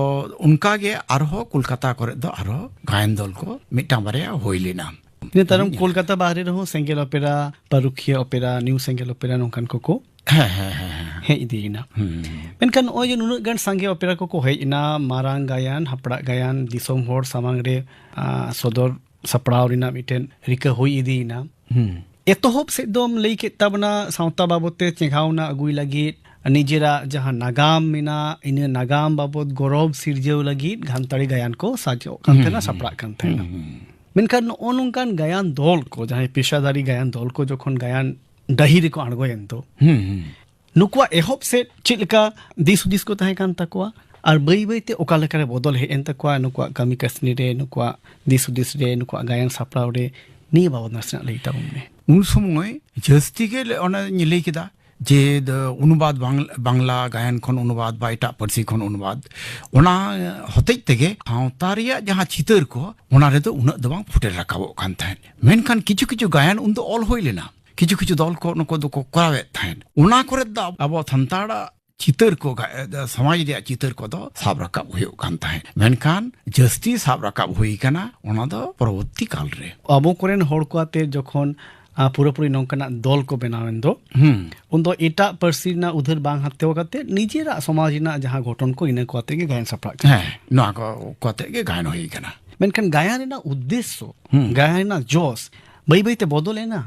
ᱚᱱᱠᱟ ᱜᱮ ᱟᱨᱦᱚᱸ ᱠᱳᱞᱠᱟᱛᱟ ᱠᱚᱨᱮ ᱫᱚ ᱟᱨᱦᱚᱸ ᱜᱟᱭᱟᱱ ᱫᱚᱞ ᱠᱚ ᱢᱤᱫᱴᱟᱝ ᱵᱟᱨᱭᱟ ᱦᱩᱭ ᱞᱮᱱᱟ᱾ ᱤᱱᱟᱹ ᱛᱟᱭᱱᱚᱢ ᱦᱩᱸ᱾ ᱠᱳᱞᱠᱟᱛᱟ ᱵᱟᱦᱨᱮ ᱨᱮᱦᱚᱸ ᱥᱮᱸᱜᱮᱞ ᱚᱯᱮᱨᱟ, ᱯᱟᱹᱨᱩᱠᱷᱤᱭᱟᱹ ᱚᱯᱮᱨᱟ, ᱱᱤᱭᱩ ᱥᱮᱸᱜᱮᱞ ᱚᱯᱮᱨᱟ, ᱱᱚᱝᱠᱟᱱ ᱠᱚᱠᱚ ᱦᱮᱸ, ᱦᱮᱸ, ᱦᱮᱸ, ᱦᱮᱸ᱾ ᱦᱮᱡ ᱤᱫᱤᱭᱮᱱᱟ᱾ ᱦᱩᱸ᱾ ᱢᱮᱱᱠᱷᱟᱱ ᱱᱚᱜᱼᱚᱭ ᱡᱮ ᱱᱩᱱᱟᱹᱜ ᱜᱟᱱ ᱥᱟᱸᱜᱮ ᱚᱯᱮᱨᱟ ᱠᱚᱠᱚ ᱦᱮᱡ ᱮᱱᱟ, ᱢᱟᱨᱟᱝ ᱜᱟᱭᱟᱱ, ᱦᱟᱯᱲᱟᱜ ᱜᱟᱭᱟᱱ, ᱫᱤᱥᱚᱢ ᱦᱚᱲ ᱥᱟᱢᱟᱝ ᱨᱮ, ᱟ, ᱥᱚᱫᱚᱨ ᱥᱟᱯᱲᱟᱣ ᱨᱮᱱᱟᱜ ᱢᱤᱫᱴᱮᱱ ᱨᱤᱠᱟᱹ ᱦᱩᱭ ᱤᱫᱤᱭᱮᱱᱟ᱾ ᱦᱩᱸ᱾ ᱮᱛᱚᱦᱚᱵ ᱥᱮᱫ ᱫᱚᱢ ᱞᱟᱹᱭ ᱠᱮᱫ ᱛᱟᱵᱚᱱᱟ, ᱥᱟᱶᱛᱟ ᱵᱟᱵᱚᱫ ᱛᱮ ᱪᱮᱸᱜᱷᱟᱣᱱᱟ ᱟᱹᱜᱩᱭ ᱞᱟᱹᱜᱤᱫ, ᱱᱤᱡᱮᱨᱟᱜ ᱡᱟᱦᱟᱸ ᱱᱟᱜᱟᱢ ᱢᱮᱱᱟᱜ, ᱤᱱᱟᱹ ᱱᱟᱜᱟᱢ ᱵᱟᱵᱚᱫ ᱜᱚᱨᱚᱵᱽ ᱥᱤᱨᱡᱟᱹᱣ ᱞᱟᱹᱜᱤᱫ ᱜᱷᱟᱱᱛᱟᱲᱤ ᱜᱟᱭᱟᱱ ᱠᱚ ᱥᱟᱡᱚᱜ ᱠᱟᱱ ᱦᱩᱸ, ᱛᱟᱦᱮᱱᱟ, ᱦᱩᱸ, ᱥᱟᱯᱲᱟᱜ ᱠᱟᱱ ᱛᱟᱦᱮᱱᱟ᱾ ᱦᱩᱸ, ᱦᱩᱸ᱾ ᱢᱮᱱᱠᱷᱟᱱ ᱱᱚᱜᱼᱚ ᱱᱚᱝᱠᱟᱱ ᱜᱟᱭᱟᱱ ᱫᱚᱞ ᱠᱚ, ᱡᱟᱦᱟᱸᱭ ᱯᱮᱥᱟᱫᱟᱨᱤ ᱜᱟᱭᱟᱱ ᱫᱚᱞ ᱠᱚ ᱡᱚᱠᱷᱚᱱ ᱜᱟᱭᱟᱱ ᱰᱟᱹᱦᱤ ᱨᱮᱠᱚ ᱟᱬᱜᱚᱭᱮᱱ ᱫᱚ, ᱦᱩᱸ, ᱦᱩᱸ᱾ ᱱᱩᱠᱩᱣᱟᱜ ᱮᱦᱚᱵ ᱥᱮᱫ ᱪᱮᱫ ᱞᱮᱠᱟ ᱫᱤᱥ ᱦᱩᱫᱤᱥ ᱠᱚ ᱛᱟᱦᱮᱸ ᱠᱟᱱ ᱛᱟᱠᱚᱣᱟ, ᱟᱨ ᱵᱟᱹᱭ ᱵᱟᱹᱭ ᱛᱮ ᱚᱠᱟ ᱞᱮᱠᱟᱨᱮ ᱵᱚᱫᱚᱞ ᱦᱮᱡ ᱮᱱ ᱛᱟᱠᱚᱣᱟ ᱱᱩᱠᱩᱣᱟᱜ ᱠᱟᱹᱢᱤ ᱠᱟᱹᱥᱱᱤ ᱨᱮ, ᱱᱩᱠᱩᱣᱟᱜ ᱫᱤᱥ ᱦᱩᱫᱤᱥ ᱨᱮ, ᱱᱩᱠᱩᱣᱟᱜ ᱜᱟᱭᱟᱱ ᱥᱟᱯᱲᱟᱣ ᱨᱮ, ᱱᱤᱭᱟᱹ ᱵᱟᱵᱚᱫ ᱱᱟᱥᱮᱱᱟᱜ ᱞᱟᱹᱭ ᱛᱟᱵᱚᱱ ᱢᱮ᱾ ᱩᱱ ᱥᱚᱢᱚᱭ ᱡᱟᱹᱥᱛᱤ ᱜᱮ ᱞᱮ-, ᱚᱱᱮᱧ ᱞᱟᱹᱭ ᱠᱮᱫᱟ ᱡᱮ ᱫᱚ ᱚᱱᱩᱵᱟᱫ ᱵᱟᱝ-, ᱵᱟᱝᱞᱟ ᱜᱟᱭᱟᱱ ᱠᱷᱚᱱ ᱚᱱᱩᱵᱟᱫ ᱵᱟ ᱮᱴᱟᱜ ᱯᱟᱹᱨᱥᱤ ᱠᱷᱚᱱ ᱚᱱᱩᱵᱟᱫ, ᱚᱱᱟ ᱦᱚᱛᱮᱡ ᱛᱮᱜᱮ ᱥᱟᱶᱛᱟ ᱨᱮᱭᱟᱜ ᱡᱟᱦᱟᱸ ᱪᱤᱛᱟᱹᱨ ᱠᱚ, ᱚᱱᱟ ᱨᱮᱫᱚ ᱩᱱᱟᱹᱜ ᱫᱚ ᱵᱟᱝ ᱯᱷᱩᱴᱮᱞ ᱨᱟᱠᱟᱵᱚᱜ ᱠᱟᱱ ᱛᱟᱦᱮᱸᱫ᱾ ᱢᱮᱱᱠᱷᱟᱱ ᱠᱤᱪᱷᱩ ᱠᱤᱪᱷᱩ ᱜᱟᱭᱟᱱ ᱩᱱᱫᱚ ᱚᱞ ᱦᱩᱭ ᱞᱮᱱᱟ, ᱠᱤᱪᱷᱩ ᱠᱤᱪᱷᱩ ᱫᱚᱞ ᱠᱚ ᱱᱩᱠᱩ ᱫᱚᱠᱚ ᱠᱚᱨᱟᱣᱮᱫ ᱛᱟᱦᱮᱸᱫ᱾ ᱚᱱᱟ ᱠᱚᱨᱮ ᱫᱚ ᱟᱵᱚ ᱥᱟᱱᱛᱟᱲᱟᱜ ᱪᱤᱛᱟᱹᱨ ᱠᱚ ᱜᱟ-, ᱥᱚᱢᱟᱡᱽ ᱨᱮᱭᱟᱜ ᱪᱤᱛᱟᱹᱨ ᱠᱚᱫᱚ ᱥᱟᱵ ᱨᱟᱠᱟᱵ ᱦᱩᱭᱩᱜ ᱠᱟᱱ ᱛᱟᱦᱮᱸᱫ᱾ ᱢᱮᱱᱠᱷᱟᱱ ᱡᱟᱹᱥᱛᱤ ᱥᱟᱵ ᱨᱟᱠᱟᱵ ᱦᱩᱭ ᱠᱟᱱᱟ ᱚᱱᱟ ᱫᱚ ᱯᱚᱨᱚᱵᱚᱨᱛᱤ ᱠᱟᱞ ᱨᱮ᱾ ᱟᱵᱚ ᱠᱚᱨᱮᱱ ᱦᱚᱲ ᱠᱚ ᱟᱛᱮ ᱡᱚᱠᱷᱚᱱ ᱟᱨ ᱯᱩᱨᱟᱹᱯᱩᱨᱤ ᱱᱚᱝᱠᱟᱱᱟᱜ ᱫᱚᱞ ᱠᱚ ᱵᱮᱱᱟᱣᱮᱱ ᱫᱚ, ᱦᱩᱸ᱾ ᱩᱱᱫᱚ ᱮᱴᱟᱜ ᱯᱟᱹᱨᱥᱤ ᱨᱮᱱᱟᱜ ᱩᱫᱷᱟᱹᱨ ᱵᱟᱝ ᱦᱟᱛᱟᱣ ᱠᱟᱛᱮ ᱱᱤᱡᱮᱨᱟᱜ ᱥᱚᱢᱟᱡᱽ ᱨᱮᱱᱟᱜ ᱡᱟᱦᱟᱸ ᱜᱷᱚᱴᱚᱱ ᱠᱚ, ᱤᱱᱟᱹ ᱠᱚ ᱟᱛᱮ ᱜᱮ ᱜᱟᱭᱟᱱ ᱥᱟᱯᱲᱟᱜ ᱠᱟᱱᱟ᱾ ᱦᱮᱸ, ᱱᱚᱣᱟ ᱠᱚ, ᱠᱚ ᱟᱛᱮ ᱜᱮ ᱜᱟᱭᱟᱱ ᱦᱩᱭ ᱠᱟᱱᱟ᱾ ᱢᱮᱱᱠᱷᱟᱱ ᱜᱟᱭᱟᱱ ᱨᱮᱱᱟᱜ ᱩᱫᱽᱫᱮᱥᱥᱚ, ᱦᱩᱸ᱾ ᱜᱟᱭᱟᱱ ᱨᱮᱱᱟᱜ ᱡᱚᱥ ᱵᱟᱹᱭ ᱵᱟᱹᱭ ᱛᱮ ᱵᱚᱫᱚᱞ ᱮᱱᱟ᱾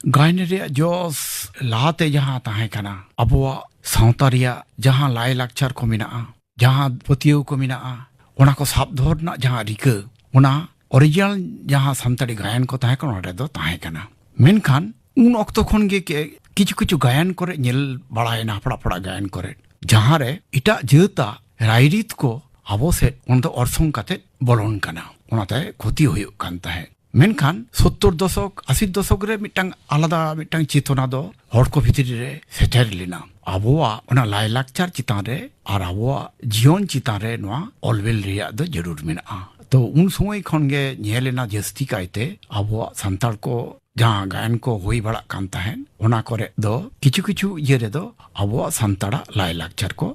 ᱜᱟᱭᱟᱱ ᱨᱮᱭᱟᱜ ᱡᱚᱥ ᱞᱟᱦᱟᱛᱮ ᱡᱟᱦᱟᱸ ᱛᱟᱦᱮᱸ ᱠᱟᱱᱟ, ᱟᱵᱚᱣᱟᱜ ᱥᱟᱶᱛᱟ ᱨᱮᱭᱟᱜ ᱡᱟᱦᱟᱸ ᱞᱟᱭᱼᱞᱟᱠᱪᱟᱨ ᱠᱚ ᱢᱮᱱᱟᱜᱼᱟ, ᱡᱟᱦᱟᱸ ᱯᱟᱹᱛᱭᱟᱹᱣ ᱠᱚ ᱢᱮᱱᱟᱜᱼᱟ, ᱚᱱᱟ ᱠᱚ ᱥᱟᱵ ᱫᱚᱦᱚ ᱨᱮᱱᱟᱜ ᱡᱟᱦᱟᱸ ᱨᱤᱠᱟᱹ, ᱚᱱᱟ ᱚᱨᱤᱡᱤᱱᱟᱞ ᱡᱟᱦᱟᱸ ᱥᱟᱱᱛᱟᱲᱤ ᱜᱟᱭᱟᱱ ᱠᱚ ᱛᱟᱦᱮᱸ ᱠᱟᱱᱟ, ᱚᱸᱰᱮ ᱫᱚ ᱛᱟᱦᱮᱸ ᱠᱟᱱᱟ᱾ ᱢᱮᱱᱠᱷᱟᱱ ᱩᱱ ᱚᱠᱛᱚ ᱠᱷᱚᱱ ᱜᱮ ᱠᱮ-, ᱠᱤᱪᱷᱩ ᱠᱤᱪᱷᱩ ᱜᱟᱭᱟᱱ ᱠᱚᱨᱮ ᱧᱮᱞ ᱵᱟᱲᱟᱭᱮᱱᱟ, ᱦᱟᱯᱲᱟᱜ ᱦᱟᱯᱲᱟᱜ ᱜᱟᱭᱟᱱ ᱠᱚᱨᱮ, ᱡᱟᱦᱟᱸ ᱨᱮ ᱮᱴᱟᱜ ᱡᱟᱹᱛᱟᱜ ᱨᱟᱭᱨᱤᱛ ᱠᱚ ᱟᱵᱚ ᱥᱮᱫ ᱚᱱᱟ ᱫᱚ ᱚᱨᱥᱚᱝ ᱠᱟᱛᱮ ᱵᱚᱞᱚᱱ ᱠᱟᱱᱟ, ᱚᱱᱟᱛᱮ ᱠᱷᱚᱛᱤ ᱦᱩᱭᱩᱜ ᱠᱟᱱ ᱛᱟᱦᱮᱸᱫ᱾ ᱢᱮᱱᱠᱷᱟᱱ ᱥᱳᱛᱛᱳᱨ ᱫᱚᱥᱚᱠ, ᱟᱥᱤ ᱫᱚᱥᱚᱠ ᱨᱮ ᱢᱤᱫᱴᱟᱝ ᱟᱞᱟᱫᱟ ᱢᱤᱫᱴᱟᱝ ᱪᱮᱛᱚᱱᱟ ᱫᱚ ᱦᱚᱲ ᱠᱚ ᱵᱷᱤᱛᱨᱤ ᱨᱮ ᱥᱮᱴᱮᱨ ᱞᱮᱱᱟ᱾ ᱟᱵᱚᱣᱟᱜ ᱚᱱᱟ ᱞᱟᱭᱼᱞᱟᱠᱪᱟᱨ ᱪᱮᱛᱟᱱ ᱨᱮ ᱟᱨ ᱟᱵᱚᱣᱟᱜ ᱡᱤᱭᱚᱱ ᱪᱮᱛᱟᱱ ᱨᱮ ᱱᱚᱣᱟ ᱚᱞᱵᱮᱞ ᱨᱮᱭᱟᱜ ᱫᱚ ᱡᱟᱹᱨᱩᱲ ᱢᱮᱱᱟᱜᱼᱟ᱾ ᱛᱚ, ᱩᱱ ᱥᱚᱢᱚᱭ ᱠᱷᱚᱱ ᱜᱮ ᱧᱮᱞ ᱮᱱᱟ ᱡᱟᱹᱥᱛᱤ ᱠᱟᱭᱛᱮ ᱟᱵᱚᱣᱟᱜ ᱥᱟᱱᱛᱟᱲ ᱠᱚ ᱡᱟᱦᱟᱸ ᱜᱟᱭᱟᱱ ᱠᱚ ᱦᱩᱭ ᱵᱟᱲᱟᱜ ᱠᱟᱱ ᱛᱟᱦᱮᱸᱫ, ᱚᱱᱟ ᱠᱚᱨᱮ ᱫᱚ ᱠᱤᱪᱷᱩ ᱠᱤᱪᱷᱩ ᱤᱭᱟᱹ ᱨᱮᱫᱚ ᱟᱵᱚᱣᱟᱜ ᱥᱟᱱᱛᱟᱲᱟᱜ ᱞᱟᱭᱼᱞᱟᱠᱪᱟᱨ ᱠᱚ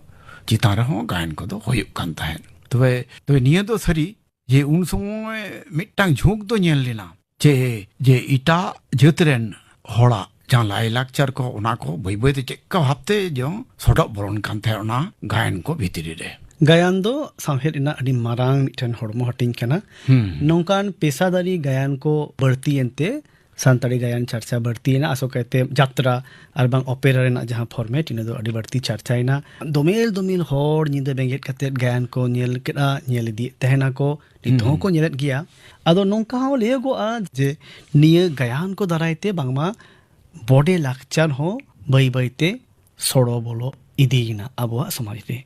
ᱪᱮᱛᱟᱱ ᱨᱮᱦᱚᱸ ᱜᱟᱭᱟᱱ ᱠᱚᱫᱚ ᱦᱩᱭᱩᱜ ᱠᱟᱱ ᱛᱟᱦᱮᱸᱫ᱾ ᱛᱚᱵᱮ, ᱛᱚᱵᱮ ᱱᱤᱭᱟᱹ ᱫᱚ ᱥᱟᱹᱨᱤ ᱡᱮ ᱩᱱ ᱥᱚᱢᱚᱭ ᱢᱤᱫᱴᱟᱝ ᱡᱷᱩᱸᱠ ᱫᱚ ᱧᱮᱞ ᱞᱮᱱᱟ ᱡᱮ, ᱡᱮ ᱮᱴᱟᱜ ᱡᱟᱹᱛ ᱨᱮᱱ ᱦᱚᱲᱟᱜ ᱡᱟᱦᱟᱸ ᱞᱟᱭᱼᱞᱟᱠᱪᱟᱨ ᱠᱚ, ᱚᱱᱟ ᱠᱚ ᱵᱟᱹᱭ ᱵᱟᱹᱭ ᱛᱮ ᱪᱮᱫᱠᱟ ᱵᱷᱟᱵᱛᱮ ᱡᱮ ᱥᱚᱰᱚᱜ ᱵᱚᱞᱚᱱ ᱠᱟᱱ ᱛᱟᱦᱮᱸᱫ ᱚᱱᱟ ᱜᱟᱭᱟᱱ ᱠᱚ ᱵᱷᱤᱛᱨᱤ ᱨᱮ᱾ ᱜᱟᱭᱟᱱ ᱫᱚ ᱥᱟᱶᱦᱮᱫ ᱨᱮᱱᱟᱜ ᱟᱹᱰᱤ ᱢᱟᱨᱟᱝ ᱢᱤᱫᱴᱮᱱ ᱦᱚᱲᱢᱚ ᱦᱟᱹᱴᱤᱧ ᱠᱟᱱᱟ᱾ ᱦᱩᱸ᱾ ᱱᱚᱝᱠᱟᱱ ᱯᱮᱥᱟᱫᱟᱨᱤ ᱜᱟᱭᱟᱱ ᱠᱚ ᱵᱟᱹᱲᱛᱤᱭᱮᱱ ᱛᱮ ᱥᱟᱱᱛᱟᱲᱤ ᱜᱟᱭᱟᱱ ᱪᱟᱨᱪᱟ ᱵᱟᱹᱲᱛᱤᱭᱮᱱᱟ, ᱟᱥᱚᱠᱟᱭᱛᱮ ᱡᱟᱛᱨᱟ ᱟᱨ ᱵᱟᱝ ᱚᱯᱮᱨᱟ ᱨᱮᱱᱟᱜ ᱡᱟᱦᱟᱸ ᱯᱷᱚᱨᱢᱮᱴ, ᱤᱱᱟᱹ ᱫᱚ ᱟᱹᱰᱤ ᱵᱟᱹᱲᱛᱤ ᱪᱟᱨᱪᱟᱭᱮᱱᱟ᱾ ᱫᱚᱢᱮᱞ ᱫᱚᱢᱮᱞ ᱦᱚᱲ ᱧᱤᱫᱟᱹ ᱵᱮᱸᱜᱮᱫ ᱠᱟᱛᱮᱫ ᱜᱟᱭᱟᱱ ᱠᱚ ᱧᱮᱞ ᱠᱮᱫᱼᱟ, ᱧᱮᱞ ᱤᱫᱤᱭᱮᱫ ᱛᱟᱦᱮᱱᱟᱠᱚ, ᱱᱤᱛᱚᱜ ᱦᱩᱸ᱾ ᱦᱚᱸᱠᱚ ᱧᱮᱞᱮᱫ ᱜᱮᱭᱟ᱾ ᱟᱫᱚ ᱱᱚᱝᱠᱟ ᱦᱚᱸ ᱞᱟᱹᱭᱟᱹᱜᱚᱜᱼᱟ ᱡᱮ ᱱᱤᱭᱟᱹ ᱜᱟᱭᱟᱱ ᱠᱚ ᱫᱟᱨᱟᱭ ᱛᱮ ᱵᱟᱝᱢᱟ ᱵᱚᱰᱮ ᱞᱟᱠᱪᱟᱨ ᱦᱚᱸ ᱵᱟᱹᱭ ᱵᱟᱹᱭ ᱛᱮ ᱥᱚᱲᱚ ᱵᱚᱞᱚ ᱤᱫᱤᱭᱮᱱᱟ ᱟᱵᱚᱣᱟᱜ ᱥᱚᱢᱟᱡᱽ ᱨᱮ᱾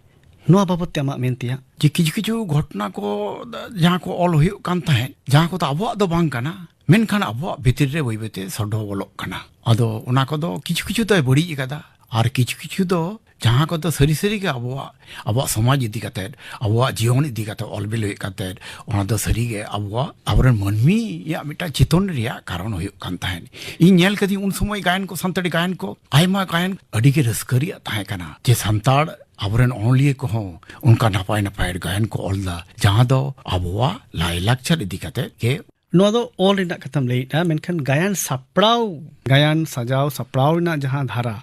ᱱᱚᱣᱟ ᱵᱟᱵᱚᱛ ᱛᱮ ᱟᱢᱟᱜ ᱢᱮᱱ ᱛᱮᱭᱟᱜ? ᱡᱮ ᱠᱤᱪᱷᱩ ᱠᱤᱪᱷᱩ ᱜᱷᱚᱴᱚᱱᱟ ᱠᱚ ᱡᱟᱦᱟᱸ ᱠᱚ ᱚᱞ ᱦᱩᱭᱩᱜ ᱠᱟᱱ ᱛᱟᱦᱮᱸᱫ, ᱡᱟᱦᱟᱸ ᱠᱚᱫᱚ ᱟᱵᱚᱣᱟᱜ ᱫᱚ ᱵᱟᱝ ᱠᱟᱱᱟ, ᱢᱮᱱᱠᱷᱟᱱ ᱟᱵᱚᱣᱟᱜ ᱵᱷᱤᱛᱤᱨ ᱨᱮ ᱵᱟᱹᱭ ᱵᱟᱹᱭ ᱛᱮ ᱥᱚᱰᱚ ᱵᱚᱞᱚᱜ ᱠᱟᱱᱟ᱾ ᱟᱫᱚ ᱚᱱᱟ ᱠᱚᱫᱚ ᱠᱤᱪᱷᱩ ᱠᱤᱪᱷᱩ ᱫᱚᱭ ᱵᱟᱹᱲᱤᱡ ᱟᱠᱟᱫᱟ, ᱟᱨ ᱠᱤᱪᱷᱩ ᱠᱤᱪᱷᱩ ᱫᱚ ᱡᱟᱦᱟᱸ ᱠᱚᱫᱚ ᱥᱟᱹᱨᱤ ᱥᱟᱹᱨᱤ ᱜᱮ ᱟᱵᱚᱣᱟᱜ, ᱟᱵᱚᱣᱟᱜ ᱥᱚᱢᱟᱡᱽ ᱤᱫᱤ ᱠᱟᱛᱮᱫ, ᱟᱵᱚᱣᱟᱜ ᱡᱤᱭᱚᱱ ᱤᱫᱤ ᱠᱟᱛᱮᱫ, ᱚᱞ ᱵᱤᱞ ᱦᱩᱭᱩᱜ ᱠᱟᱛᱮᱫ, ᱚᱱᱟ ᱫᱚ ᱥᱟᱹᱨᱤ ᱜᱮ ᱟᱵᱚᱣᱟᱜ, ᱟᱵᱚᱨᱮᱱ ᱢᱟᱹᱱᱢᱤᱭᱟᱜ ᱢᱤᱫᱴᱟᱝ ᱪᱮᱛᱚᱱ ᱨᱮᱭᱟᱜ ᱠᱟᱨᱚᱱ ᱦᱩᱭᱩᱜ ᱠᱟᱱ ᱛᱟᱦᱮᱸᱫ᱾ ᱤᱧ ᱧᱮᱞ ᱠᱟᱫᱤᱧ ᱩᱱ ᱥᱚᱢᱚᱭ ᱜᱟᱭᱟᱱ ᱠᱚ, ᱥᱟᱱᱛᱟᱲᱤ ᱜᱟᱭᱟᱱ ᱠᱚ, ᱟᱭᱢᱟ ᱜᱟᱭᱟᱱ ᱟᱹᱰᱤ ᱜᱮ ᱨᱟᱹᱥᱠᱟᱹ ᱨᱮᱭᱟᱜ ᱛᱟᱦᱮᱸ ᱠᱟᱱᱟ, ᱡᱮ ᱥᱟᱱᱛᱟᱲ ᱟᱵᱚᱨᱮᱱ ᱚᱱᱚᱞᱤᱭᱟᱹ ᱠᱚᱦᱚᱸ ᱚᱱᱠᱟ ᱱᱟᱯᱟᱭ ᱱᱟᱯᱟᱭ ᱜᱟᱭᱟᱱ ᱠᱚ ᱚᱞ ᱫᱟ, ᱡᱟᱦᱟᱸ ᱫᱚ ᱟᱵᱚᱣᱟᱜ ᱞᱟᱭᱼᱞᱟᱠᱪᱟᱨ ᱤᱫᱤ ᱠᱟᱛᱮᱫ ᱜᱮ ᱱᱚᱣᱟ ᱫᱚ ᱚᱞ ᱨᱮᱱᱟᱜ ᱠᱟᱛᱷᱟᱢ ᱞᱟᱹᱭᱮᱫᱼᱟ, ᱢᱮᱱᱠᱷᱟᱱ ᱜᱟᱭᱟᱱ ᱥᱟᱯᱲᱟᱣ, ᱜᱟᱭᱟᱱ ᱥᱟᱡᱟᱣ ᱥᱟᱯᱲᱟᱣ ᱨᱮᱱᱟᱜ ᱡᱟᱦᱟᱸ ᱫᱷᱟᱨᱟ,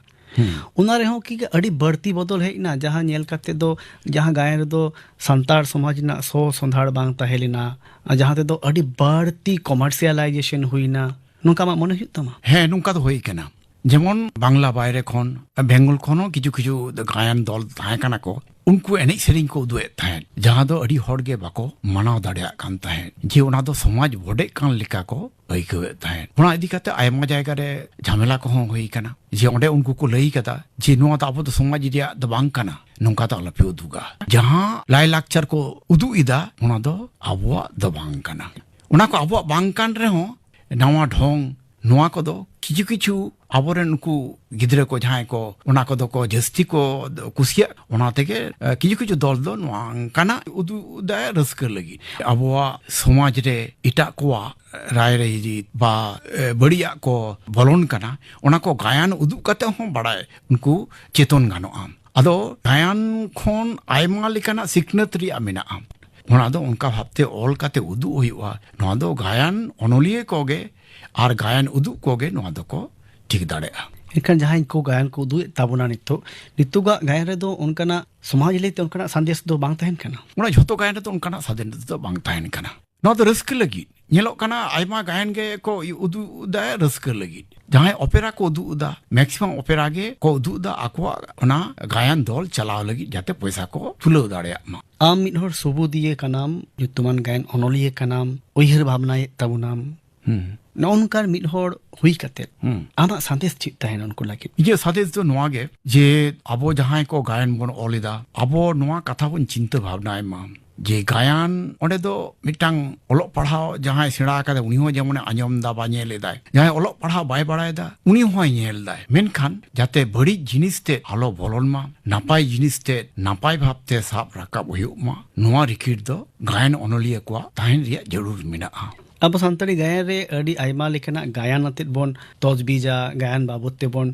ᱚᱱᱟ ᱨᱮᱦᱚᱸ ᱠᱤ ᱟᱹᱰᱤ ᱵᱟᱹᱲᱛᱤ ᱵᱚᱫᱚᱞ ᱦᱮᱡ ᱮᱱᱟ? ᱡᱟᱦᱟᱸ ᱧᱮᱞ ᱠᱟᱛᱮ ᱫᱚ, ᱡᱟᱦᱟᱸ ᱜᱟᱭᱟᱱ ᱨᱮᱫᱚ ᱥᱟᱱᱛᱟᱲ ᱥᱚᱢᱟᱡᱽ ᱨᱮᱱᱟᱜ ᱥᱚ ᱥᱚᱸᱫᱷᱟᱲ ᱵᱟᱝ ᱛᱟᱦᱮᱸ ᱞᱮᱱᱟ, ᱟᱨ ᱡᱟᱦᱟᱸ ᱛᱮᱫᱚ ᱟᱹᱰᱤ ᱵᱟᱹᱲᱛᱤ commercialization ᱦᱩᱭᱱᱟ, ᱱᱚᱝᱠᱟ ᱟᱢᱟᱜ ᱢᱚᱱᱮ ᱦᱩᱭᱩᱜ ᱛᱟᱢᱟ? ᱦᱮᱸ, ᱱᱚᱝᱠᱟ ᱫᱚ ᱦᱩᱭ ᱠᱟᱱᱟ᱾ ᱡᱮᱢᱚᱱ ᱵᱟᱝᱞᱟ ᱵᱟᱭᱨᱮ ᱠᱷᱚᱱ, ᱵᱮᱝᱜᱚᱞ ᱠᱷᱚᱱ ᱦᱚᱸ ᱠᱤᱪᱷᱩ ᱠᱤᱪᱷᱩ ᱜᱟᱭᱟᱱ ᱫᱚᱞ ᱛᱟᱦᱮᱸ ᱠᱟᱱᱟ ᱠᱚ, ᱩᱱᱠᱩ ᱮᱱᱮᱡ ᱥᱮᱨᱮᱧ ᱠᱚ ᱩᱫᱩᱜ ᱮᱫ ᱛᱟᱦᱮᱸᱫ, ᱡᱟᱦᱟᱸ ᱫᱚ ᱟᱹᱰᱤ ᱦᱚᱲ ᱜᱮ ᱵᱟᱠᱚ ᱢᱟᱱᱟᱣ ᱫᱟᱲᱮᱭᱟᱜ ᱠᱟᱱ ᱛᱟᱦᱮᱸᱫ, ᱡᱮ ᱚᱱᱟ ᱫᱚ ᱥᱚᱢᱟᱡᱽ ᱵᱚᱰᱮᱜ ᱠᱟᱱ ᱞᱮᱠᱟ ᱠᱚ ᱟᱹᱭᱠᱟᱹᱣᱮᱫ ᱛᱟᱦᱮᱸᱫ᱾ ᱚᱱᱟ ᱤᱫᱤ ᱠᱟᱛᱮ ᱟᱭᱢᱟ ᱡᱟᱭᱜᱟ ᱨᱮ ᱡᱷᱟᱢᱮᱞᱟ ᱠᱚᱦᱚᱸ ᱦᱩᱭ ᱠᱟᱱᱟ, ᱡᱮ ᱚᱸᱰᱮ ᱩᱱᱠᱩ ᱠᱚ ᱞᱟᱹᱭ ᱠᱟᱫᱟ ᱡᱮ ᱱᱚᱣᱟ ᱫᱚ ᱟᱵᱚ ᱫᱚ ᱥᱚᱢᱟᱡᱽ ᱨᱮᱭᱟᱜ ᱫᱚ ᱵᱟᱝ ᱠᱟᱱᱟ, ᱱᱚᱝᱠᱟ ᱫᱚ ᱟᱞᱚᱯᱮ ᱩᱫᱩᱜᱟ᱾ ᱡᱟᱦᱟᱸ ᱞᱟᱭᱞᱟᱠᱪᱟᱨ ᱠᱚ ᱩᱫᱩᱜ ᱮᱫᱟ, ᱚᱱᱟ ᱫᱚ ᱟᱵᱚᱣᱟᱜ ᱫᱚ ᱵᱟᱝ ᱠᱟᱱᱟ᱾ ᱚᱱᱟ ᱠᱚ ᱟᱵᱚᱣᱟᱜ ᱵᱟᱝ ᱠᱟᱱ ᱨᱮᱦᱚᱸ, ᱱᱟᱣᱟ ᱰᱷᱚᱝ, ᱱᱚᱣᱟ ᱠᱚᱫᱚ ᱠᱤᱪᱷᱩ ᱠᱤᱪᱷᱩ ᱟᱵᱚᱨᱮᱱ ᱩᱱᱠᱩ ᱜᱤᱫᱽᱨᱟᱹ ᱠᱚ ᱡᱟᱦᱟᱸᱭ ᱠᱚ, ᱚᱱᱟ ᱠᱚᱫᱚ ᱠᱚ ᱡᱟᱹᱥᱛᱤ ᱠᱚ ᱠᱩᱥᱤᱭᱟᱜ᱾ ᱚᱱᱟ ᱛᱮᱜᱮ, ᱮ, ᱠᱤᱪᱷᱩ ᱠᱤᱪᱷᱩ ᱫᱚᱞ ᱫᱚ ᱱᱚᱣᱟ ᱚᱱᱠᱟᱱᱟᱜ ᱩᱫᱩᱜ ᱮᱫᱟ ᱨᱟᱹᱥᱠᱟᱹ ᱞᱟᱹᱜᱤᱫ᱾ ᱟᱵᱚᱣᱟᱜ ᱥᱚᱢᱟᱡᱽ ᱨᱮ ᱮᱴᱟᱜ ᱠᱚᱣᱟᱜ ᱨᱟᱭ ᱨᱤᱛ ᱵᱟ, ᱮ, ᱵᱟᱹᱲᱤᱡᱟᱜ ᱠᱚ ᱵᱚᱞᱚᱱ ᱠᱟᱱᱟ, ᱚᱱᱟ ᱠᱚ ᱜᱟᱭᱟᱱ ᱩᱫᱩᱜ ᱠᱟᱛᱮ ᱦᱚᱸ ᱵᱟᱲᱟᱭ, ᱩᱱᱠᱩ ᱪᱮᱛᱚᱱ ᱜᱟᱱᱚᱜᱼᱟ᱾ ᱟᱫᱚ ᱜᱟᱭᱟᱱ ᱠᱷᱚᱱ ᱟᱭᱢᱟ ᱞᱮᱠᱟᱱᱟᱜ ᱥᱤᱠᱷᱱᱟᱹᱛ ᱨᱮᱭᱟᱜ ᱢᱮᱱᱟᱜᱼᱟ᱾ ᱚᱱᱟ ᱫᱚ ᱚᱱᱠᱟ ᱵᱷᱟᱵᱛᱮ ᱚᱞ ᱠᱟᱛᱮ ᱩᱫᱩᱜ ᱦᱩᱭᱩᱜᱼᱟ᱾ ᱱᱚᱣᱟ ᱫᱚ ᱜᱟᱭᱟᱱ ᱚᱱᱚᱞᱤᱭᱟᱹ ᱠᱚᱜᱮ ᱟᱨ ᱜᱟᱭᱟᱱ ᱩᱫᱩᱜ ᱠᱚᱜᱮ ᱱᱚᱣᱟ ᱫᱚᱠᱚ ᱴᱷᱤᱠ ᱫᱟᱲᱮᱭᱟᱜᱼᱟ᱾ ᱮᱱᱠᱷᱟᱱ ᱡᱟᱦᱟᱸᱭ ᱠᱚ ᱜᱟᱭᱟᱱ ᱠᱚ ᱩᱫᱩᱜ ᱮᱫ ᱛᱟᱵᱚᱱᱟ ᱱᱤᱛᱚᱜ, ᱱᱤᱛᱚᱜᱟᱜ ᱜᱟᱭᱟᱱ ᱨᱮᱫᱚ ᱚᱱᱠᱟᱱᱟᱜ ᱥᱚᱢᱟᱡᱽ ᱞᱟᱹᱭᱛᱮ ᱚᱱᱠᱟᱱᱟᱜ ᱥᱟᱸᱫᱮᱥ ᱫᱚ ᱵᱟᱝ ᱛᱟᱦᱮᱱ ᱠᱟᱱᱟ᱾ ᱚᱱᱟ ᱡᱷᱚᱛᱚ ᱜᱟᱭᱟᱱ ᱨᱮᱫᱚ ᱚᱱᱠᱟᱱᱟᱜ ᱥᱟᱸᱫᱮᱥ ᱫᱚ ᱵᱟᱝ ᱛᱟᱦᱮᱱ ᱠᱟᱱᱟ᱾ ᱱᱚᱣᱟ ᱫᱚ ᱨᱟᱹᱥᱠᱟᱹ ᱞᱟᱹᱜᱤᱫ ᱧᱮᱞᱚᱜ ᱠᱟᱱᱟ, ᱟᱭᱢᱟ ᱜᱟᱭᱟᱱ ᱜᱮ ᱠᱚ ᱩᱫᱩᱜ ᱮᱫᱟ ᱨᱟᱹᱥᱠᱟᱹ ᱞᱟᱹᱜᱤᱫ᱾ ᱡᱟᱦᱟᱸᱭ ᱚᱯᱮᱨᱟ ᱠᱚ ᱩᱫᱩᱜ ᱮᱫᱟ, maximum ᱚᱯᱮᱨᱟ ᱜᱮ ᱠᱚ ᱩᱫᱩᱜ ᱮᱫᱟ ᱟᱠᱚᱣᱟᱜ ᱚᱱᱟ ᱜᱟᱭᱟᱱ ᱫᱚᱞ ᱪᱟᱞᱟᱣ ᱞᱟᱹᱜᱤᱫ, ᱡᱟᱛᱮ ᱯᱚᱭᱥᱟ ᱠᱚ ᱛᱩᱞᱟᱹᱣ ᱫᱟᱲᱮᱭᱟᱜ ᱢᱟ᱾ ᱟᱢ ᱢᱤᱫ ᱦᱚᱲ ᱥᱩᱵᱩᱫᱤᱭᱟᱹ ᱠᱟᱱᱟᱢ, ᱧᱩᱛᱩᱢᱟᱱ ᱜᱟᱭᱟᱱ ᱚᱱᱚᱞᱤᱭᱟᱹ ᱠᱟᱱᱟᱢ, ᱩᱭᱦᱟᱹᱨ ᱵᱷᱟᱵᱽᱱᱟᱭᱮᱫ ᱛᱟᱵᱚᱱᱟᱢ᱾ ᱦᱩᱸ᱾ ᱱᱚᱜᱼᱚ ᱱᱚᱝᱠᱟᱱ ᱢᱤᱫ ᱦᱚᱲ ᱦᱩᱭ ᱠᱟᱛᱮ ᱦᱩᱸ᱾ ᱟᱢᱟᱜ ᱥᱟᱸᱫᱮᱥ ᱪᱮᱫ ᱛᱟᱦᱮᱱᱟ ᱩᱱᱠᱩ ᱞᱟᱹᱜᱤᱫ? ᱤᱧᱟᱹᱜ ᱥᱟᱸᱫᱮᱥ ᱫᱚ ᱱᱚᱣᱟ ᱜᱮ, ᱡᱮ ᱟᱵᱚ ᱡᱟᱦᱟᱸᱭ ᱠᱚ ᱜᱟᱭᱟᱱ ᱵᱚᱱ ᱚᱞ ᱮᱫᱟ, ᱟᱵᱚ ᱱᱚᱣᱟ ᱠᱟᱛᱷᱟ ᱵᱚᱱ ᱪᱤᱱᱛᱟᱹ ᱵᱷᱟᱵᱽᱱᱟᱭ ᱢᱟ, ᱡᱮ ᱜᱟᱭᱟᱱ ᱚᱸᱰᱮ ᱫᱚ ᱢᱤᱫᱴᱟᱝ ᱚᱞᱚᱜ ᱯᱟᱲᱦᱟᱣ ᱡᱟᱦᱟᱸᱭ ᱥᱮᱬᱟ ᱟᱠᱟᱫᱟ, ᱩᱱᱤ ᱦᱚᱸ ᱡᱮᱢᱚᱱᱮ ᱟᱸᱡᱚᱢ ᱮᱫᱟ ᱵᱟ ᱧᱮᱞ ᱮᱫᱟᱭ᱾ ᱡᱟᱦᱟᱸᱭ ᱚᱞᱚᱜ ᱯᱟᱲᱦᱟᱣ ᱵᱟᱭ ᱵᱟᱲᱟᱭ ᱮᱫᱟ, ᱩᱱᱤ ᱦᱚᱸᱭ ᱧᱮᱞ ᱮᱫᱟᱭ᱾ ᱢᱮᱱᱠᱷᱟᱱ ᱡᱟᱛᱮ ᱵᱟᱹᱲᱤᱡ ᱡᱤᱱᱤᱥ ᱛᱮᱫ ᱟᱞᱚ ᱵᱚᱞᱚᱱ ᱢᱟ, ᱱᱟᱯᱟᱭ ᱡᱤᱱᱤᱥ ᱛᱮᱫ ᱱᱟᱯᱟᱭ ᱵᱷᱟᱵᱽᱛᱮ ᱥᱟᱵ ᱨᱟᱠᱟᱵ ᱦᱩᱭᱩᱜ ᱢᱟ, ᱱᱚᱣᱟ ᱨᱤᱠᱤᱲ ᱫᱚ ᱜᱟᱭᱟᱱ ᱚᱱᱚᱞᱤᱭᱟᱹ ᱠᱚᱣᱟᱜ ᱛᱟᱦᱮᱱ ᱨᱮᱭᱟᱜ ᱡᱟᱹᱨᱩᱲ ᱢᱮᱱᱟᱜᱼᱟ᱾ ᱟᱵᱚ ᱥᱟᱱᱛᱟᱲᱤ ᱜᱟᱭᱟᱱ ᱨᱮ ᱟᱹᱰᱤ ᱟᱭᱢᱟ ᱞᱮᱠᱟᱱᱟᱜ ᱜᱟᱭᱟᱱ ᱟᱛᱮᱫ ᱵᱚᱱ ᱛᱚᱡᱽᱵᱤᱡᱟ, ᱜᱟᱭᱟᱱ ᱵᱟᱵᱚᱫ ᱛᱮᱵᱚᱱ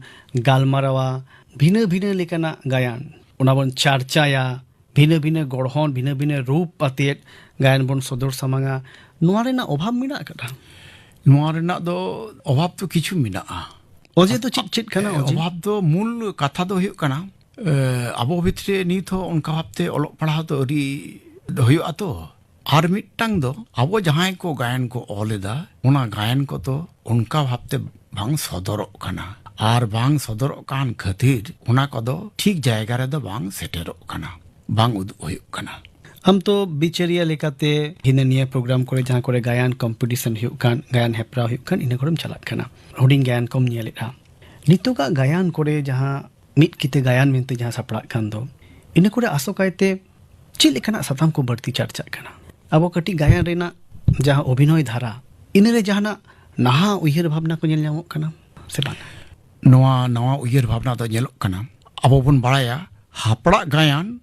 ᱜᱟᱞᱢᱟᱨᱟᱣᱟ, ᱵᱷᱤᱱᱟᱹ ᱵᱷᱤᱱᱟᱹ ᱞᱮᱠᱟᱱᱟᱜ ᱜᱟᱭᱟᱱ, ᱚᱱᱟ ᱵᱚᱱ ᱪᱟᱨᱪᱟᱭᱟ, ᱵᱷᱤᱱᱟᱹ ᱵᱷᱤᱱᱟᱹ ᱜᱚᱲᱦᱚᱱ, ᱵᱷᱤᱱᱟᱹ ᱵᱷᱤᱱᱟᱹ ᱨᱩᱯ ᱟᱛᱮᱫ ᱜᱟᱭᱟᱱ ᱵᱚᱱ ᱥᱚᱫᱚᱨ ᱥᱟᱢᱟᱝᱟ, ᱱᱚᱣᱟ ᱨᱮᱱᱟᱜ ᱚᱵᱷᱟᱵᱽ ᱢᱮᱱᱟᱜ ᱟᱠᱟᱫᱟ? ᱱᱚᱣᱟ ᱨᱮᱱᱟᱜ ᱫᱚ ᱚᱵᱷᱟᱵᱽ ᱫᱚ ᱠᱤᱪᱷᱩ ᱢᱮᱱᱟᱜᱼᱟ᱾ ᱚᱡᱮ ᱫᱚ ᱪᱮᱫ ᱪᱮᱫ ᱠᱟᱱᱟ ᱚᱡᱮ? ᱚᱵᱷᱟᱵᱽ ᱫᱚ ᱢᱩᱞ ᱠᱟᱛᱷᱟ ᱫᱚ ᱦᱩᱭᱩᱜ ᱠᱟᱱᱟ, ᱮ, ᱟᱵᱚ ᱵᱷᱤᱛᱨᱤ ᱱᱤᱛ ᱦᱚᱸ ᱚᱱᱠᱟ ᱵᱷᱟᱵᱛᱮ ᱚᱞᱚᱜ ᱯᱟᱲᱦᱟᱣ ᱫᱚ ᱟᱹᱣᱨᱤ ᱦᱩᱭᱩᱜᱼᱟ ᱛᱚ᱾ ᱟᱨ ᱢᱤᱫᱴᱟᱝ ᱫᱚ ᱟᱵᱚ ᱡᱟᱦᱟᱸᱭ ᱠᱚ ᱜᱟᱭᱟᱱ ᱠᱚ ᱚᱞ ᱮᱫᱟ, ᱚᱱᱟ ᱜᱟᱭᱟᱱ ᱠᱚᱫᱚ ᱚᱱᱠᱟ ᱵᱷᱟᱵᱛᱮ ᱵᱟᱝ ᱥᱚᱫᱚᱨᱚᱜ ᱠᱟᱱᱟ᱾ ᱟᱨ ᱵᱟᱝ ᱥᱚᱫᱚᱨᱚᱜ ᱠᱟᱱ ᱠᱷᱟᱹᱛᱤᱨ ᱚᱱᱟ ᱠᱚᱫᱚ ᱴᱷᱤᱠ ᱡᱟᱭᱜᱟ ᱨᱮᱫᱚ ᱵᱟᱝ ᱥᱮᱴᱮᱨᱚᱜ ᱠᱟᱱᱟ, ᱵᱟᱝ ᱩᱫᱩᱜ ᱦᱩᱭᱩᱜ ᱠᱟᱱᱟ᱾ ᱟᱢ ᱛᱚ ᱵᱤᱪᱟᱹᱨᱤᱭᱟᱹ ᱞᱮᱠᱟᱛᱮ ᱦᱤᱱᱟᱹ ᱱᱤᱭᱟᱹ ᱯᱨᱳᱜᱨᱟᱢ ᱠᱚᱨᱮ, ᱡᱟᱦᱟᱸ ᱠᱚᱨᱮ ᱜᱟᱭᱟᱱ ᱠᱚᱢᱯᱤᱴᱤᱥᱚᱱ ᱦᱩᱭᱩᱜ ᱠᱟᱱ, ᱜᱟᱭᱟᱱ ᱦᱮᱯᱨᱟᱣ ᱦᱩᱭᱩᱜ ᱠᱟᱱ, ᱤᱱᱟᱹ ᱠᱚᱨᱮᱢ ᱪᱟᱞᱟᱜ ᱠᱟᱱᱟ, ᱦᱩᱰᱤᱧ ᱜᱟᱭᱟᱱ ᱠᱚᱢ ᱧᱮᱞᱮᱫᱼᱟ᱾ ᱱᱤᱛᱚᱜᱟᱜ ᱜᱟᱭᱟᱱ ᱠᱚᱨᱮ ᱡᱟᱦᱟᱸ ᱢᱤᱫ ᱠᱤᱛᱟᱹ ᱜᱟᱭᱟᱱ ᱢᱮᱱᱛᱮ ᱡᱟᱦᱟᱸ ᱥᱟᱯᱲᱟᱜ ᱠᱟᱱ ᱫᱚ, ᱤᱱᱟᱹ ᱠᱚᱨᱮ ᱟᱥᱚᱠᱟᱭᱛᱮ ᱪᱮᱫ ᱞᱮᱠᱟᱱᱟᱜ ᱥᱟᱛᱟᱢ ᱠᱚ ᱵᱟᱹᱲᱛᱤ ᱪᱟᱨᱪᱟᱜ ᱠᱟᱱᱟ? ᱟᱵᱚ ᱠᱟᱹᱴᱤᱡ ᱜᱟᱭᱟᱱ ᱨᱮᱱᱟᱜ ᱡᱟᱦᱟᱸ ᱚᱵᱷᱤᱱᱚᱭ ᱫᱷᱟᱨᱟ, ᱤᱱᱟᱹᱨᱮ ᱡᱟᱦᱟᱱᱟᱜ ᱱᱟᱦᱟ ᱩᱭᱦᱟᱹᱨ ᱵᱷᱟᱵᱽᱱᱟ ᱠᱚ ᱧᱮᱞ ᱧᱟᱢᱚᱜ ᱠᱟᱱᱟ ᱥᱮ ᱵᱟᱝ? ᱱᱚᱣᱟ ᱱᱟᱣᱟ ᱩᱭᱦᱟᱹᱨ ᱵᱷᱟᱵᱽᱱᱟ ᱫᱚ ᱧᱮᱞᱚᱜ ᱠᱟᱱᱟ᱾ ᱟᱵᱚ ᱵᱚᱱ ᱵᱟᱲᱟᱭᱟ, ᱦᱟᱯᱲᱟᱜ ᱜᱟᱭᱟᱱ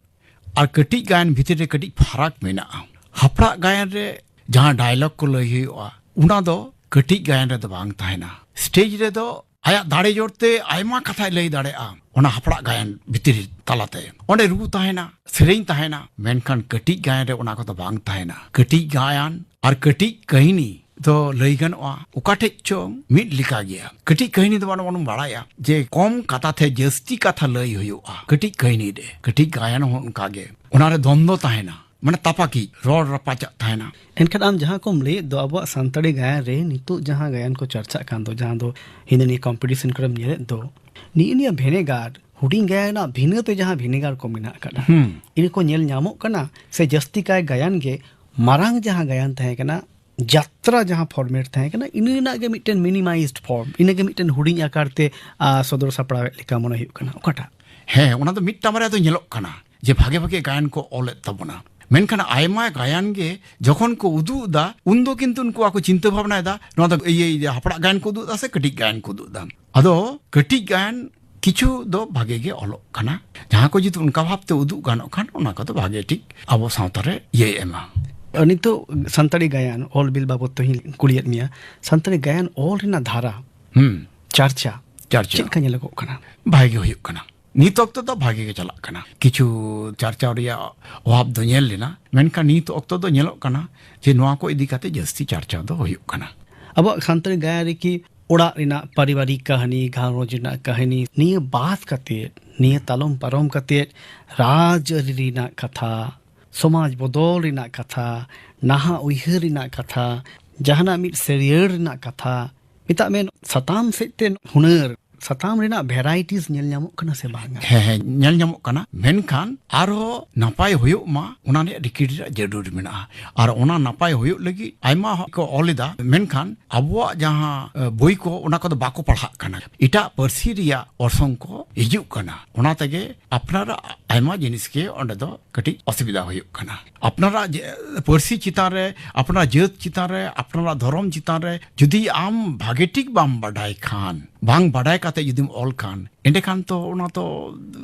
ᱟᱨ ᱠᱟᱹᱴᱤᱡ ᱜᱟᱭᱟᱱ ᱵᱷᱤᱛᱤᱨ ᱨᱮ ᱠᱟᱹᱴᱤᱡ ᱯᱷᱟᱨᱟᱠ ᱢᱮᱱᱟᱜᱼᱟ᱾ ᱦᱟᱯᱲᱟᱜ ᱜᱟᱭᱟᱱ ᱨᱮ ᱡᱟᱦᱟᱸ ᱰᱟᱭᱞᱚᱜ ᱠᱚ ᱞᱟᱹᱭ ᱦᱩᱭᱩᱜᱼᱟ, ᱚᱱᱟ ᱫᱚ ᱠᱟᱹᱴᱤᱡ ᱜᱟᱭᱟᱱ ᱨᱮᱫᱚ ᱵᱟᱝ ᱛᱟᱦᱮᱱᱟ᱾ ᱥᱴᱮᱡ ᱨᱮᱫᱚ ᱟᱭᱟᱜ ᱫᱟᱲᱮ ᱡᱳᱨᱛᱮ ᱟᱭᱢᱟ ᱠᱟᱛᱷᱟᱭ ᱞᱟᱹᱭ ᱫᱟᱲᱮᱭᱟᱜᱼᱟ ᱚᱱᱟ ᱦᱟᱯᱲᱟᱜ ᱜᱟᱭᱟᱱ ᱵᱷᱤᱛᱤᱨ ᱛᱟᱞᱟᱛᱮ᱾ ᱚᱸᱰᱮ ᱨᱩ ᱛᱟᱦᱮᱱᱟ, ᱥᱮᱨᱮᱧ ᱛᱟᱦᱮᱱᱟ, ᱢᱮᱱᱠᱷᱟᱱ ᱠᱟᱹᱴᱤᱡ ᱜᱟᱭᱟᱱ ᱨᱮ ᱚᱱᱟ ᱠᱚᱫᱚ ᱵᱟᱝ ᱛᱟᱦᱮᱱᱟ᱾ ᱠᱟᱹᱴᱤᱡ ᱜᱟᱭᱟᱱ ᱟᱨ ᱠᱟᱹᱴᱤᱡ ᱠᱟᱹᱦᱱᱤ ᱫᱚ ᱞᱟᱹᱭ ᱜᱟᱱᱚᱜᱼᱟ, ᱚᱠᱟ ᱴᱷᱮᱡ ᱪᱚᱝ ᱢᱤᱫ ᱞᱮᱠᱟ ᱜᱮᱭᱟ᱾ ᱠᱟᱹᱴᱤᱡ ᱠᱟᱹᱦᱱᱤ ᱫᱚ ᱵᱟᱝ ᱵᱚᱱ ᱵᱟᱲᱟᱭᱟ ᱡᱮ ᱠᱚᱢ ᱠᱟᱛᱷᱟ ᱛᱮ ᱡᱟᱹᱥᱛᱤ ᱠᱟᱛᱷᱟ ᱞᱟᱹᱭ ᱦᱩᱭᱩᱜᱼᱟ ᱠᱟᱹᱴᱤᱡ ᱠᱟᱹᱦᱱᱤ ᱨᱮ᱾ ᱠᱟᱹᱴᱤᱡ ᱜᱟᱭᱟᱱ ᱦᱚᱸ ᱚᱱᱠᱟ ᱜᱮ, ᱚᱱᱟᱨᱮ ᱫᱚᱱᱫᱚ ᱛᱟᱦᱮᱱᱟ, ᱢᱟᱱᱮ ᱛᱟᱯᱟᱠᱤᱡ, ᱨᱚᱲ ᱨᱟᱯᱟᱪᱟᱜ ᱛᱟᱦᱮᱱᱟ᱾ ᱮᱱᱠᱷᱟᱱ ᱟᱢ ᱡᱟᱦᱟᱸ ᱠᱚᱢ ᱞᱟᱹᱭᱮᱫ ᱫᱚ, ᱟᱵᱚᱣᱟᱜ ᱥᱟᱱᱛᱟᱲᱤ ᱜᱟᱭᱟᱱ ᱨᱮ ᱱᱤᱛᱚᱜ ᱡᱟᱦᱟᱸ ᱜᱟᱭᱟᱱ ᱠᱚ ᱪᱟᱨᱪᱟᱜ ᱠᱟᱱ ᱫᱚ, ᱡᱟᱦᱟᱸ ᱫᱚ ᱦᱤᱱᱟᱹ ᱱᱤᱭᱟᱹ ᱠᱚᱢᱯᱤᱴᱤᱥᱚᱱ ᱠᱚᱨᱮᱢ ᱧᱮᱞᱮᱫ ᱫᱚ, ᱱᱤᱭᱟᱹ ᱱᱤᱭᱟᱹ ᱵᱷᱮᱱᱮᱜᱟᱨ, ᱦᱩᱰᱤᱧ ᱜᱟᱭᱟᱱ ᱨᱮᱱᱟᱜ ᱵᱷᱤᱱᱟᱹ ᱛᱮ ᱡᱟᱦᱟᱸ ᱵᱷᱮᱱᱮᱜᱟᱨ ᱠᱚ ᱢᱮᱱᱟᱜ ᱟᱠᱟᱫᱟ, ᱦᱩᱸ᱾ ᱤᱱᱟᱹ ᱠᱚ ᱧᱮᱞ ᱧᱟᱢᱚᱜ ᱠᱟᱱᱟ, ᱥᱮ ᱡᱟᱹᱥᱛᱤ ᱠᱟᱭ ᱜᱟᱭᱟᱱ ᱜᱮ ᱢᱟᱨᱟᱝ ᱡᱟᱦᱟᱸ ᱜᱟᱭᱟᱱ ᱛᱟᱦᱮᱸ ᱠᱟᱱᱟ, ᱡᱟᱛᱨᱟ ᱡᱟᱦᱟᱸ ᱯᱷᱚᱨᱢᱮᱴ ᱛᱟᱦᱮᱸ ᱠᱟᱱᱟ, ᱤᱱᱟᱹ ᱨᱮᱱᱟᱜ ᱜᱮ ᱢᱤᱫᱴᱮᱱ ᱢᱤᱱᱤᱢᱟᱭᱤᱡᱽᱰ ᱯᱷᱚᱨᱢ, ᱤᱱᱟᱹ ᱜᱮ ᱢᱤᱫᱴᱮᱱ ᱦᱩᱰᱤᱧ ᱟᱠᱟᱨ ᱛᱮ, ᱟ, ᱥᱚᱫᱚᱨ ᱥᱟᱯᱲᱟᱣᱮᱫ ᱞᱮᱠᱟ ᱢᱚᱱᱮ ᱦᱩᱭᱩᱜ ᱠᱟᱱᱟ᱾ ᱚᱠᱟᱴᱟᱜ? ᱦᱮᱸ, ᱚᱱᱟ ᱫᱚ ᱢᱤᱫᱴᱟᱝ ᱵᱟᱨᱭᱟ ᱫᱚ ᱧᱮᱞᱚᱜ ᱠᱟᱱᱟ ᱡᱮ ᱵᱷᱟᱜᱮ ᱵᱷᱟᱜᱮ ᱜᱟᱭᱟᱱ ᱠᱚ ᱚᱞᱮᱫ ᱛᱟᱵᱚᱱᱟ, ᱢᱮᱱᱠᱷᱟᱱ ᱟᱭᱢᱟ ᱜᱟᱭᱟᱱ ᱜᱮ ᱡᱚᱠᱷᱚᱱ ᱠᱚ ᱩᱫᱩᱜ ᱮᱫᱟ, ᱩᱱᱫᱚ ᱠᱤᱱᱛᱩ ᱩᱱᱠᱩ ᱟᱠᱚ ᱪᱤᱱᱛᱟᱹ ᱵᱷᱟᱵᱽᱱᱟᱭᱮᱫᱟ, ᱱᱚᱣᱟ ᱫᱚ ᱤᱭᱟᱹ, ᱤᱭᱟᱹ, ᱦᱟᱯᱲᱟᱜ ᱜᱟᱭᱟᱱ ᱠᱚ ᱩᱫᱩᱜ ᱮᱫᱟ ᱥᱮ ᱠᱟᱹᱴᱤᱡ ᱜᱟᱭᱟᱱ ᱠᱚ ᱩᱫᱩᱜ ᱮᱫᱟ᱾ ᱟᱫᱚ ᱠᱟᱹᱴᱤᱡ ᱜᱟᱭᱟᱱ ᱠᱤᱪᱷᱩ ᱫᱚ ᱵᱷᱟᱜᱮ ᱜᱮ ᱚᱞᱚᱜ ᱠᱟᱱᱟ᱾ ᱡᱟᱦᱟᱸ ᱠᱚ ᱡᱩᱫᱤ ᱚᱱᱠᱟ ᱵᱷᱟᱵᱛᱮ ᱩᱫᱩᱜ ᱜᱟᱱᱚᱜ ᱠᱷᱟᱱ, ᱚᱱᱟ ᱠᱚᱫᱚ ᱵᱷᱟᱜᱮ ᱴᱷᱤᱠ ᱟᱵᱚ ᱥᱟᱶᱛᱟ ᱨᱮ ᱤᱭᱟᱹᱭ ᱮᱢᱟ᱾ ᱱᱤᱛᱚᱜ ᱥᱟᱱᱛᱟᱲᱤ ᱜᱟᱭᱟᱱ ᱚᱞ ᱵᱤᱞ ᱵᱟᱵᱚᱫ ᱛᱮᱦᱚᱧ ᱠᱩᱞᱤᱭᱮᱫ ᱢᱮᱭᱟ, ᱥᱟᱱᱛᱟᱲᱤ ᱜᱟᱭᱟᱱ ᱚᱞ ᱨᱮᱱᱟᱜ ᱫᱷᱟᱨᱟ, ᱦᱩᱸ᱾ ᱪᱟᱨᱪᱟ, ᱪᱟᱨᱪᱟ᱾ ᱪᱮᱫ ᱞᱮᱠᱟ ᱧᱮᱞᱚᱜᱚᱜ ᱠᱟᱱᱟ? ᱵᱷᱟᱜᱮ ᱜᱮ ᱦᱩᱭᱩᱜ ᱠᱟᱱᱟ᱾ ᱱᱤᱛ ᱚᱠᱛᱚ ᱫᱚ ᱵᱷᱟᱜᱮ ᱜᱮ ᱪᱟᱞᱟᱜ ᱠᱟᱱᱟ᱾ ᱠᱤᱪᱷᱩ ᱪᱟᱨᱪᱟᱣ ᱨᱮᱭᱟᱜ ᱚᱵᱷᱟᱵᱽ ᱫᱚ ᱧᱮᱞ ᱞᱮᱱᱟ, ᱢᱮᱱᱠᱷᱟᱱ ᱱᱤᱛ ᱚᱠᱛᱚ ᱫᱚ ᱧᱮᱞᱚᱜ ᱠᱟᱱᱟ ᱡᱮ ᱱᱚᱣᱟ ᱠᱚ ᱤᱫᱤ ᱠᱟᱛᱮ ᱡᱟᱹᱥᱛᱤ ᱪᱟᱨᱪᱟᱣ ᱫᱚ ᱦᱩᱭᱩᱜ ᱠᱟᱱᱟ᱾ ᱟᱵᱚᱣᱟᱜ ᱥᱟᱱᱛᱟᱲᱤ ᱜᱟᱭᱟᱱ ᱨᱮᱠᱤ ᱚᱲᱟᱜ ᱨᱮᱱᱟᱜ ᱯᱟᱨᱤᱵᱟᱨᱤᱠ ᱠᱟᱹᱦᱱᱤ, ᱜᱷᱟᱨᱚᱸᱡᱽ ᱨᱮᱱᱟᱜ ᱠᱟᱹᱦᱱᱤ, ᱱᱤᱭᱟᱹ ᱵᱟᱫ ᱠᱟᱛᱮ, ᱱᱤᱭᱟᱹ ᱛᱟᱞᱚᱢ ᱯᱟᱨᱚᱢ ᱠᱟᱛᱮ ᱨᱟᱡᱽᱟᱹᱨᱤ ᱨᱮᱱᱟᱜ ᱠᱟᱛᱷᱟ, ᱥᱚᱢᱟᱡᱽ ᱵᱚᱫᱚᱞ ᱨᱮᱱᱟᱜ ᱠᱟᱛᱷᱟ, ᱱᱟᱦᱟᱜ ᱩᱭᱦᱟᱹᱨ ᱨᱮᱱᱟᱜ ᱠᱟᱛᱷᱟ, ᱡᱟᱦᱟᱱᱟᱜ ᱢᱤᱫ ᱥᱟᱹᱨᱭᱟᱹᱲ ᱨᱮᱱᱟᱜ ᱠᱟᱛᱷᱟ, ᱢᱮᱛᱟᱜ ᱢᱮ ᱥᱟᱛᱟᱢ ᱥᱮᱫ ᱛᱮ ᱦᱩᱱᱟᱹᱨ, ᱥᱟᱛᱟᱢ ᱨᱮᱱᱟᱜ ᱵᱷᱮᱨᱟᱭᱴᱤᱥ ᱧᱮᱞ ᱧᱟᱢᱚᱜ ᱠᱟᱱᱟ ᱥᱮ ᱵᱟᱝᱟ? ᱦᱮᱸ, ᱦᱮᱸ, ᱧᱮᱞ ᱧᱟᱢᱚᱜ ᱠᱟᱱᱟ, ᱢᱮᱱᱠᱷᱟᱱ ᱟᱨᱦᱚᱸ ᱱᱟᱯᱟᱭ ᱦᱩᱭᱩᱜ ᱢᱟ, ᱚᱱᱟ ᱨᱮᱭᱟᱜ ᱨᱤᱠᱤᱲ ᱨᱮᱭᱟᱜ ᱡᱟᱹᱨᱩᱲ ᱢᱮᱱᱟᱜᱼᱟ᱾ ᱟᱨ ᱚᱱᱟ ᱱᱟᱯᱟᱭ ᱦᱩᱭᱩᱜ ᱞᱟᱹᱜᱤᱫ ᱟᱭᱢᱟ ᱦᱚᱲ ᱠᱚ ᱚᱞ ᱮᱫᱟ, ᱢᱮᱱᱠᱷᱟᱱ ᱟᱵᱚᱣᱟᱜ ᱡᱟᱦᱟᱸ, ᱮ, ᱵᱳᱭ ᱠᱚ, ᱚᱱᱟ ᱠᱚᱫᱚ ᱵᱟᱠᱚ ᱯᱟᱲᱦᱟᱜ ᱠᱟᱱᱟ᱾ ᱮᱴᱟᱜ ᱯᱟᱹᱨᱥᱤ ᱨᱮᱭᱟᱜ ᱚᱨᱥᱚᱝ ᱠᱚ ᱦᱤᱡᱩᱜ ᱠᱟᱱᱟ, ᱚᱱᱟ ᱛᱮᱜᱮ ᱟᱯᱱᱟᱨᱟᱜ ᱟᱭᱢᱟ ᱡᱤᱱᱤᱥ ᱜᱮ ᱚᱸᱰᱮ ᱫᱚ ᱠᱟᱹᱴᱤᱡ ᱚᱥᱩᱵᱤᱫᱷᱟ ᱦᱩᱭᱩᱜ ᱠᱟᱱᱟ᱾ ᱟᱯᱱᱟᱨᱟᱜ ᱡᱮ, ᱯᱟᱹᱨᱥᱤ ᱪᱮᱛᱟᱱ ᱨᱮ, ᱟᱯᱱᱟᱨᱟᱜ ᱡᱟᱹᱛ ᱪᱮᱛᱟᱱ ᱨᱮ, ᱟᱯᱱᱟᱨᱟᱜ ᱫᱷᱚᱨᱚᱢ ᱪᱮᱛᱟᱱ ᱨᱮ ᱡᱩᱫᱤ ᱟᱢ ᱵᱷᱟᱜᱮ ᱴᱷᱤᱠ ᱵᱟᱢ ᱵᱟᱰᱟᱭ ᱠᱷᱟᱱ, ᱵᱟᱝ ᱵᱟᱰᱟᱭ ᱠᱟᱛᱮ ᱡᱩᱫᱤᱢ ᱚᱞ ᱠᱷᱟᱱ, ᱮᱸᱰᱮᱠᱷᱟᱱ ᱛᱚ ᱚᱱᱟ ᱛᱚ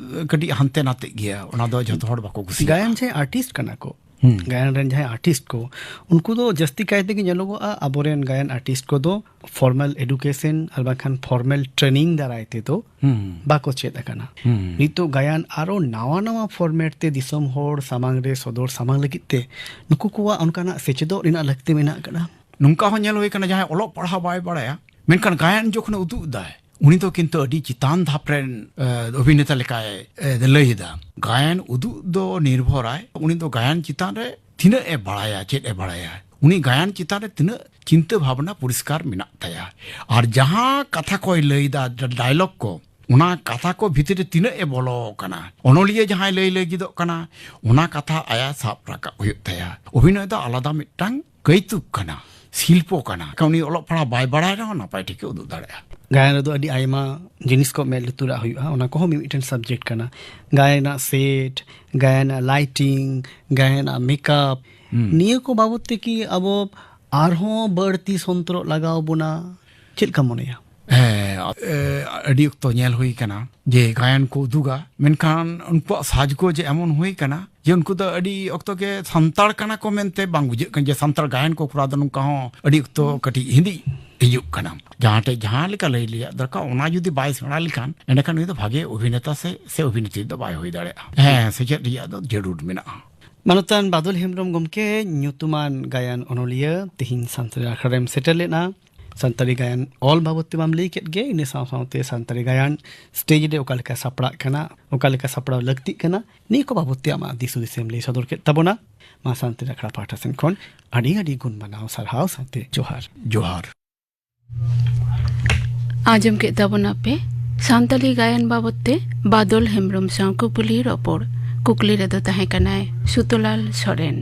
ᱠᱟᱹᱴᱤᱡ ᱦᱟᱱᱛᱮ ᱱᱟᱛᱮᱜ ᱜᱮᱭᱟ, ᱚᱱᱟ ᱫᱚ ᱡᱷᱚᱛᱚ ᱦᱚᱲ ᱵᱟᱠᱚ ᱠᱩᱥᱤᱭᱟᱜᱼᱟ᱾ ᱜᱟᱭᱟᱱ ᱡᱟᱦᱟᱸᱭ ᱟᱨᱴᱤᱥᱴ ᱠᱟᱱᱟ ᱠᱚ, ᱦᱩᱸ᱾ ᱜᱟᱭᱟᱱ ᱨᱮᱱ ᱡᱟᱦᱟᱸᱭ ᱟᱨᱴᱤᱥᱴ ᱠᱚ, ᱩᱱᱠᱩ ᱫᱚ ᱡᱟᱹᱥᱛᱤ ᱠᱟᱭ ᱛᱮᱜᱮ ᱧᱮᱞᱚᱜᱚᱜᱼᱟ, ᱟᱵᱚᱨᱮᱱ ᱜᱟᱭᱟᱱ ᱟᱨᱴᱤᱥᱴ ᱠᱚᱫᱚ ᱯᱷᱚᱨᱢᱟᱞ ᱮᱰᱩᱠᱮᱥᱚᱱ ᱟᱨ ᱵᱟᱝᱠᱷᱟᱱ ᱯᱷᱚᱨᱢᱟᱞ ᱴᱨᱮᱱᱤᱝ ᱫᱟᱨᱟᱭ ᱛᱮᱫᱚ ᱦᱩᱸ᱾ ᱵᱟᱠᱚ ᱪᱮᱫ ᱟᱠᱟᱱᱟ᱾ ᱦᱩᱸ᱾ ᱱᱤᱛᱚᱜ ᱜᱟᱭᱟᱱ ᱟᱨᱚ ᱱᱟᱣᱟ ᱱᱟᱣᱟ ᱯᱷᱚᱨᱢᱮᱴ ᱛᱮ ᱫᱤᱥᱚᱢ ᱦᱚᱲ ᱥᱟᱢᱟᱝ ᱨᱮ ᱥᱚᱫᱚᱨ ᱥᱟᱢᱟᱝ ᱞᱟᱹᱜᱤᱫ ᱛᱮ ᱱᱩᱠᱩ ᱠᱚᱣᱟᱜ ᱚᱱᱠᱟᱱᱟᱜ ᱥᱮᱪᱮᱫᱚᱜ ᱨᱮᱱᱟᱜ ᱞᱟᱹᱠᱛᱤ ᱢᱮᱱᱟᱜ ᱟᱠᱟᱫᱟ᱾ ᱱᱚᱝᱠᱟ ᱦᱚᱸ ᱧᱮᱞ ᱦᱩᱭ ᱟᱠᱟᱱᱟ, ᱡᱟᱦᱟᱸᱭ ᱚᱞᱚᱜ ᱯᱟᱲᱦᱟᱣ ᱵᱟᱭ ᱵᱟᱲᱟᱭᱟ, ᱢᱮᱱᱠᱷᱟᱱ ᱜᱟᱭᱟᱱ ᱡᱚᱠᱷᱚᱱᱮ ᱩᱫᱩᱜ ᱮᱫᱟᱭ, ᱩᱱᱤ ᱫᱚ ᱠᱤᱱᱛᱩ ᱟᱹᱰᱤ ᱪᱮᱛᱟᱱ ᱫᱷᱟᱯ ᱨᱮᱱ, ᱮ, ᱚᱵᱷᱤᱱᱮᱛᱟ ᱞᱮᱠᱟᱭ, ᱮ, ᱞᱟᱹᱭ ᱮᱫᱟ᱾ ᱜᱟᱭᱟᱱ ᱩᱫᱩᱜ ᱫᱚ ᱱᱤᱨᱵᱷᱚᱨᱟᱭ ᱩᱱᱤ ᱫᱚ ᱜᱟᱭᱟᱱ ᱪᱮᱛᱟᱱ ᱨᱮ ᱛᱤᱱᱟᱹᱜ ᱮ ᱵᱟᱲᱟᱭᱟ, ᱪᱮᱫ ᱮ ᱵᱟᱲᱟᱭᱟ, ᱩᱱᱤ ᱜᱟᱭᱟᱱ ᱪᱮᱛᱟᱱ ᱨᱮ ᱛᱤᱱᱟᱹᱜ ᱪᱤᱱᱛᱟᱹ ᱵᱷᱟᱵᱽᱱᱟ ᱯᱚᱨᱤᱥᱠᱟᱨ ᱢᱮᱱᱟᱜ ᱛᱟᱭᱟ᱾ ᱟᱨ ᱡᱟᱦᱟᱸ ᱠᱟᱛᱷᱟ ᱠᱚᱭ ᱞᱟᱹᱭ ᱮᱫᱟ, ᱰᱟᱭᱞᱚᱜ ᱠᱚ, ᱚᱱᱟ ᱠᱟᱛᱷᱟ ᱠᱚ ᱵᱷᱤᱛᱤᱨ ᱨᱮ ᱛᱤᱱᱟᱹᱜ ᱮ ᱵᱚᱞᱚ ᱟᱠᱟᱱᱟ, ᱚᱱᱚᱞᱤᱭᱟᱹ ᱡᱟᱦᱟᱸᱭ ᱞᱟᱹᱭ ᱞᱟᱹᱜᱤᱫᱚᱜ ᱠᱟᱱᱟ, ᱚᱱᱟ ᱠᱟᱛᱷᱟ ᱟᱭᱟᱜ ᱥᱟᱵ ᱨᱟᱠᱟᱵ ᱦᱩᱭᱩᱜ ᱛᱟᱭᱟ᱾ ᱚᱵᱷᱤᱱᱚᱭ ᱫᱚ ᱟᱞᱟᱫᱟ ᱢᱤᱫᱴᱟᱝ ᱠᱟᱹᱭᱛᱩᱠ ᱠᱟᱱᱟ, ᱥᱤᱞᱯᱚ ᱠᱟᱱᱟ᱾ ᱩᱱᱤ ᱚᱞᱚᱜ ᱯᱟᱲᱦᱟᱣ ᱵᱟᱭ ᱵᱟᱲᱟᱭ ᱨᱮᱦᱚᱸ ᱱᱟᱯᱟᱭ ᱴᱷᱤᱠ ᱮ ᱩᱫᱩᱜ ᱫᱟᱲᱮᱭᱟᱜᱼᱟ᱾ ᱜᱟᱭᱟᱱ ᱨᱮᱫᱚ ᱟᱹᱰᱤ ᱟᱭᱢᱟ ᱡᱤᱱᱤᱥ ᱠᱚ ᱢᱮᱫ ᱞᱩᱛᱩᱨᱟᱜ ᱦᱩᱭᱩᱜᱼᱟ, ᱚᱱᱟ ᱠᱚᱦᱚᱸ ᱢᱤᱫᱴᱮᱱ ᱥᱟᱵᱡᱮᱠᱴ ᱠᱟᱱᱟ᱾ ᱜᱟᱭᱟᱱ ᱨᱮᱱᱟᱜ ᱥᱮᱴ, ᱜᱟᱭᱟᱱ ᱨᱮᱱᱟᱜ ᱞᱟᱭᱴᱤᱝ, ᱜᱟᱭᱟᱱ ᱨᱮᱱᱟᱜ ᱢᱮᱠᱟᱯ, ᱦᱩᱸ᱾ ᱱᱤᱭᱟᱹ ᱠᱚ ᱵᱟᱵᱚᱫ ᱛᱮ ᱠᱤ ᱟᱵᱚ ᱟᱨᱦᱚᱸ ᱵᱟᱹᱲᱛᱤ ᱥᱚᱱᱛᱚᱨᱚᱜ ᱞᱟᱜᱟᱣ ᱵᱚᱱᱟ? ᱪᱮᱫ ᱞᱮᱠᱟ ᱢᱚᱱᱮᱭᱟ? ᱦᱮᱸ, ᱮ, ᱟᱹᱰᱤ ᱚᱠᱛᱚ ᱧᱮᱞ ᱦᱩᱭ ᱠᱟᱱᱟ ᱡᱮ ᱜᱟᱭᱟᱱ ᱠᱚ ᱩᱫᱩᱜᱟ, ᱢᱮᱱᱠᱷᱟᱱ ᱩᱱᱠᱩᱣᱟᱜ ᱥᱟᱡᱽᱜᱚᱡᱽ ᱮᱢᱚᱱ ᱦᱩᱭ ᱠᱟᱱᱟ ᱡᱮ ᱩᱱᱠᱩ ᱫᱚ ᱟᱹᱰᱤ ᱚᱠᱛᱚ ᱜᱮ ᱥᱟᱱᱛᱟᱲ ᱠᱟᱱᱟ ᱠᱚ ᱢᱮᱱᱛᱮ ᱵᱟᱝ ᱵᱩᱡᱷᱟᱹᱜ ᱠᱟᱱᱟ, ᱡᱮ ᱥᱟᱱᱛᱟᱲ ᱜᱟᱭᱟᱱ ᱠᱚ ᱠᱚᱨᱟᱣ ᱫᱟ, ᱱᱚᱝᱠᱟ ᱦᱚᱸ ᱟᱹᱰᱤ ᱚᱠᱛᱚ ᱠᱟᱹᱴᱤᱡ ᱦᱤᱸᱫᱤᱡ ᱦᱤᱡᱩᱜ ᱠᱟᱱᱟ᱾ ᱡᱟᱦᱟᱸ ᱴᱷᱮᱡ ᱡᱟᱦᱟᱸ ᱞᱮᱠᱟ ᱞᱟᱹᱭ ᱨᱮᱭᱟᱜ ᱫᱚᱨᱠᱟᱨ, ᱚᱱᱟ ᱡᱩᱫᱤ ᱵᱟᱭ ᱥᱮᱬᱟ ᱞᱮᱠᱷᱟᱱ, ᱮᱸᱰᱮᱠᱷᱟᱱ ᱩᱱᱤ ᱫᱚ ᱵᱷᱟᱜᱮ ᱚᱵᱷᱤᱱᱮᱛᱟ ᱥᱮ, ᱥᱮ ᱚᱵᱷᱤᱱᱮᱛᱨᱤ ᱫᱚ ᱵᱟᱭ ᱦᱩᱭ ᱫᱟᱲᱮᱭᱟᱜᱼᱟ᱾ ᱦᱮᱸ, ᱥᱮᱪᱮᱫ ᱨᱮᱭᱟᱜ ᱫᱚ ᱡᱟᱹᱨᱩᱲ ᱢᱮᱱᱟᱜᱼᱟ᱾ ᱢᱟᱱᱚᱛᱟᱱ ᱵᱟᱫᱚᱞ ᱦᱮᱢᱵᱨᱚᱢ ᱜᱚᱢᱠᱮ, ᱧᱩᱛᱩᱢᱟᱱ ᱜᱟᱭᱟᱱ ᱚᱱᱚᱞᱤᱭᱟᱹ, ᱛᱤᱦᱤᱧ ᱥᱟᱱᱛᱟᱲᱤ ᱟᱠᱷᱲᱟ ᱨᱮᱢ ᱥᱮᱴᱮᱨ ᱞᱮᱱᱟ᱾ ᱥᱟᱱᱛᱟᱲᱤ ᱜᱟᱭᱟᱱ ᱚᱞ ᱵᱟᱵᱚᱫ ᱛᱮ ᱢᱟᱢ ᱞᱟᱹᱭ ᱠᱮᱫ ᱜᱮ, ᱤᱱᱟᱹ ᱥᱟᱶ ᱥᱟᱶᱛᱮ ᱥᱟᱱᱛᱟᱲᱤ ᱜᱟᱭᱟᱱ ᱥᱴᱮᱡᱽ ᱨᱮ ᱚᱠᱟ ᱞᱮᱠᱟ ᱥᱟᱯᱲᱟᱜ ᱠᱟᱱᱟ, ᱚᱠᱟ ᱞᱮᱠᱟ ᱥᱟᱯᱲᱟᱣ ᱞᱟᱹᱠᱛᱤᱜ ᱠᱟᱱᱟ, ᱱᱤᱭᱟᱹ ᱠᱚ ᱵᱟᱵᱚᱫ ᱛᱮ ᱟᱢᱟᱜ ᱫᱤᱥ ᱦᱩᱫᱤᱥ ᱮᱢ ᱞᱟᱹᱭ ᱥᱚᱫᱚᱨ ᱠᱮᱫ ᱛᱟᱵᱚᱱᱟ᱾ ᱢᱟ ᱥᱟᱱᱛᱟᱲᱤ ᱟᱠᱷᱲᱟ ᱯᱟᱦᱴᱟ ᱥᱮᱱ ᱠᱷᱚᱱ ᱟᱹᱰᱤ ᱟᱹᱰᱤ ᱜᱩᱱ ᱢᱟᱱᱟᱣ ᱥᱟᱨᱦᱟᱣ ᱥᱟᱶᱛᱮ ᱡᱚᱦᱟᱨ᱾ ᱡᱚᱦᱟᱨ᱾ ᱟᱸᱡᱚᱢ ᱠᱮᱫ ᱛᱟᱵᱚᱱᱟ ᱯᱮ ᱥᱟᱱᱛᱟᱲᱤ ᱜᱟᱭᱟᱱ ᱵᱟᱵᱚᱫ ᱛᱮ ᱵᱟᱫᱚᱞ ᱦᱮᱢᱵᱨᱚᱢ ᱥᱟᱶ ᱠᱩᱠᱞᱤ ᱨᱚᱯᱚᱲ᱾ ᱠᱩᱠᱞᱤ ᱨᱮᱫᱚ ᱛᱟᱦᱮᱸ ᱠᱟᱱᱟᱭ ᱥᱩᱛᱚᱞᱟᱞ ᱥᱚᱨᱮᱱ᱾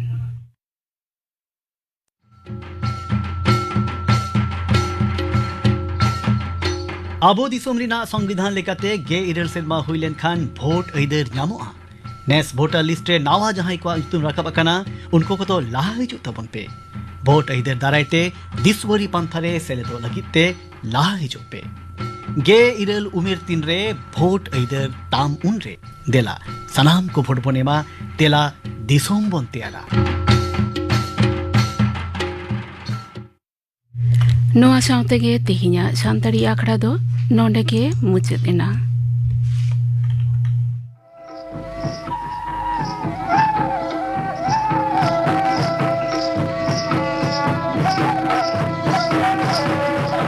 ᱟᱵᱚ ᱫᱤᱥᱚᱢ ᱨᱮᱱᱟᱜ ᱥᱚᱝᱵᱤᱫᱷᱟᱱ ᱞᱮᱠᱟᱛᱮ ᱜᱮᱞ ᱤᱨᱟᱹᱞ ᱥᱮᱨᱢᱟ ᱦᱩᱭ ᱞᱮᱱᱠᱷᱟᱱ ᱵᱷᱳᱴ ᱟᱹᱭᱫᱟᱹᱨ ᱧᱟᱢᱚᱜᱼᱟ᱾ ᱱᱮᱥ ᱵᱷᱳᱴᱟᱨ ᱞᱤᱥᱴ ᱨᱮ ᱱᱟᱣᱟ ᱡᱟᱦᱟᱸᱭ ᱠᱚᱣᱟᱜ ᱧᱩᱛᱩᱢ ᱨᱟᱠᱟᱵ ᱟᱠᱟᱱᱟ, ᱩᱱᱠᱩ ᱠᱚᱫᱚ ᱞᱟᱦᱟ ᱦᱤᱡᱩᱜ ᱛᱟᱵᱚᱱ ᱯᱮ᱾ ᱵᱷᱳᱴ ᱟᱹᱭᱫᱟᱹᱨ ᱫᱟᱨᱟᱭ ᱛᱮ ᱫᱤᱥᱣᱟᱹᱨᱤ ᱯᱟᱱᱛᱷᱟ ᱨᱮ ᱥᱮᱞᱮᱫᱚᱜ ᱞᱟᱹᱜᱤᱫ ᱛᱮ ᱞᱟᱦᱟ ᱦᱤᱡᱩᱜ ᱯᱮ᱾ ᱜᱮᱞ ᱤᱨᱟᱹᱞ ᱩᱢᱮᱨ ᱛᱤᱱ ᱨᱮ ᱵᱷᱳᱴ ᱟᱹᱭᱫᱟᱹᱨ ᱛᱟᱢ ᱩᱱ ᱨᱮ᱾ ᱫᱮᱞᱟ, ᱥᱟᱱᱟᱢ ᱠᱚ ᱵᱷᱳᱴ ᱵᱚᱱ ᱮᱢᱟ, ᱫᱮᱞᱟ, ᱫᱤᱥᱚᱢ ᱵᱚᱱ ᱛᱮᱭᱟᱨᱟ᱾ ᱱᱚᱣᱟ ᱥᱟᱶ ᱛᱮᱜᱮ ᱛᱮᱦᱮᱧᱟᱜ ᱥᱟᱱᱛᱟᱲᱤ ᱟᱠᱷᱲᱟ ᱫᱚ ᱱᱚᱰᱮ ᱜᱮ ᱢᱩᱪᱟᱹᱫ ᱮᱱᱟ᱾